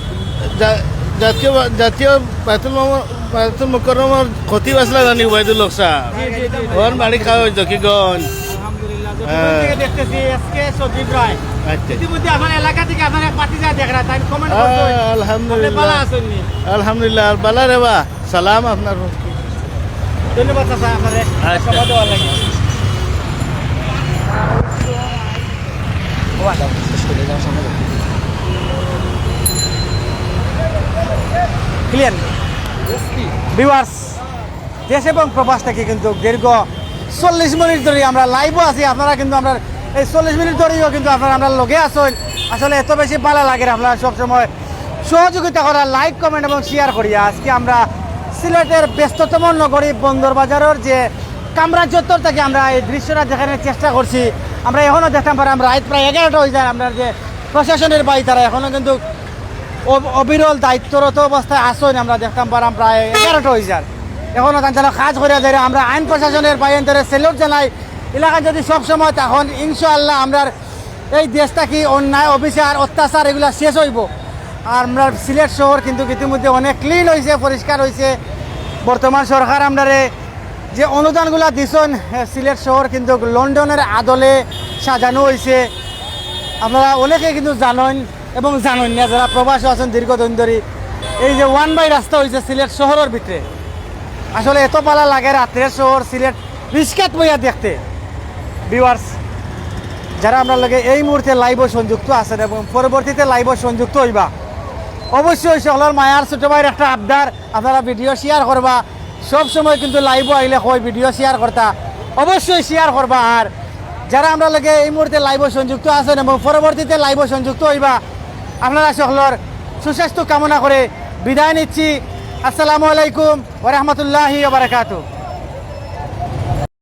জা-, জাতীয় বা-, জাতীয় বায়তুল মামুর, বায়তুল মুকাররমর খতিব আছলা জানি উবাইদুল্লাহ সাহেব। জি, জি, জি, জি। ওর বাড়ি খাওয়া হইতো কিগঞ্জ। আলহামদুলিল্লাহ, হ্যাঁ। জকিগঞ্জ থেকে দেখতেছি এস কে সজীব রায়। আচ্ছা। ইতিমধ্যে আপনার এলাকা থেকে আপনার এক ভাতিজা দেখরা, তাই কমেন্ট হ্যাঁ, করছেন। আলহামদুলিল্লাহ। আপনি ভালা আছেন নি? আলহামদুলিল্লাহ, আর ভালা রে বা, সালাম আপনার। ধন্যবাদ চাচা আপনারে। আচ্ছা। সময় দেওয়ার লাগি। ক্লিয়ার। ভিউয়ার্স, দেশ এবং প্রবাস থেকে কিন্তু দীর্ঘ চল্লিশ মিনিট ধরে আমরা লাইভও আছি। আপনারা কিন্তু আমরা এই চল্লিশ মিনিট ধরেও কিন্তু আপনারা আমরার লগে আছেন। আসলে এত বেশি ভালা লাগের আপনারা সবসময় সহযোগিতা করা, লাইক, কমেন্ট এবং শেয়ার করিয়া। আজকে আমরা সিলেটের ব্যস্ততম নগরী বন্দর বাজারের যে কামরান চত্বর থেকে আমরা এই দৃশ্যটা দেখানোর চেষ্টা করছি। আমরা এখনো দেখতাম পারাম রাইত প্রায় এগারোটা হয়ে যায়। আমরা যে প্রশাসনের ভাই তারা এখনো কিন্তু অব-, অবিরল দায়িত্বরত অবস্থায় আছেন, আমরা দেখতাম পারাম প্রায় এগারোটা হয়ে যার। এখনো তান তারা কাজ করে যায়। আমরা আইন প্রশাসনের ভাইয়ানদের স্যালুট জানাই। এলাকা যদি সব সময় তখন ইনশাআল্লাহ আমরার এই দেশটা কি অন্যায়, অবিচার, অত্যাচার এগুলা শেষ হইব। আর আমরার সিলেট শহর কিন্তু ইতিমধ্যে অনেক ক্লিন অইছে, পরিষ্কার অইছে। বর্তমান সরকার আমরারে যে অনুদানগুলা দিছইন, এ, সিলেট শহর কিন্তু লন্ডনের আদলে সাজানো অইছে। আপনারা অনেকে কিন্তু জানইন এবং জানইন না, যারা প্রবাসে আছইন দীর্ঘদিন ধরি। এই যে ওয়ান ওয়ে রাস্তা অইছে সিলেট শহরর ভিতরে, আসলে এত ভালা লাগে রাত্রে শহর সিলেট রিস্কাত বইয়া দেখতে। ভিউয়ার্স, যারা আমরার লগে এই মুহূর্তে লাইভও সংযুক্ত আছইন এবং পরবর্তীতে লাইভও সংযুক্ত অইবা, অবশ্যই সকলর মায়ার ছোট ভাইর একটা আবদার, আপনারা ভিডিও শেয়ার করবা। সব সময় কিন্তু লাইভও আইলে কই ভিডিও শেয়ার করতা, অবশ্যই শেয়ার করবা। আর যারা আমরার লগে এই মুহূর্তে লাইভও সংযুক্ত আছইন এবং পরবর্তীতে লাইভও সংযুক্ত অইবা, আপনারা সকলর সুস্বাস্থ্য কামনা করে বিদায় নিচ্ছি। আসসালামু আলাইকুম ওয়া রাহমাতুল্লাহি ওয়া বারাকাতুহু।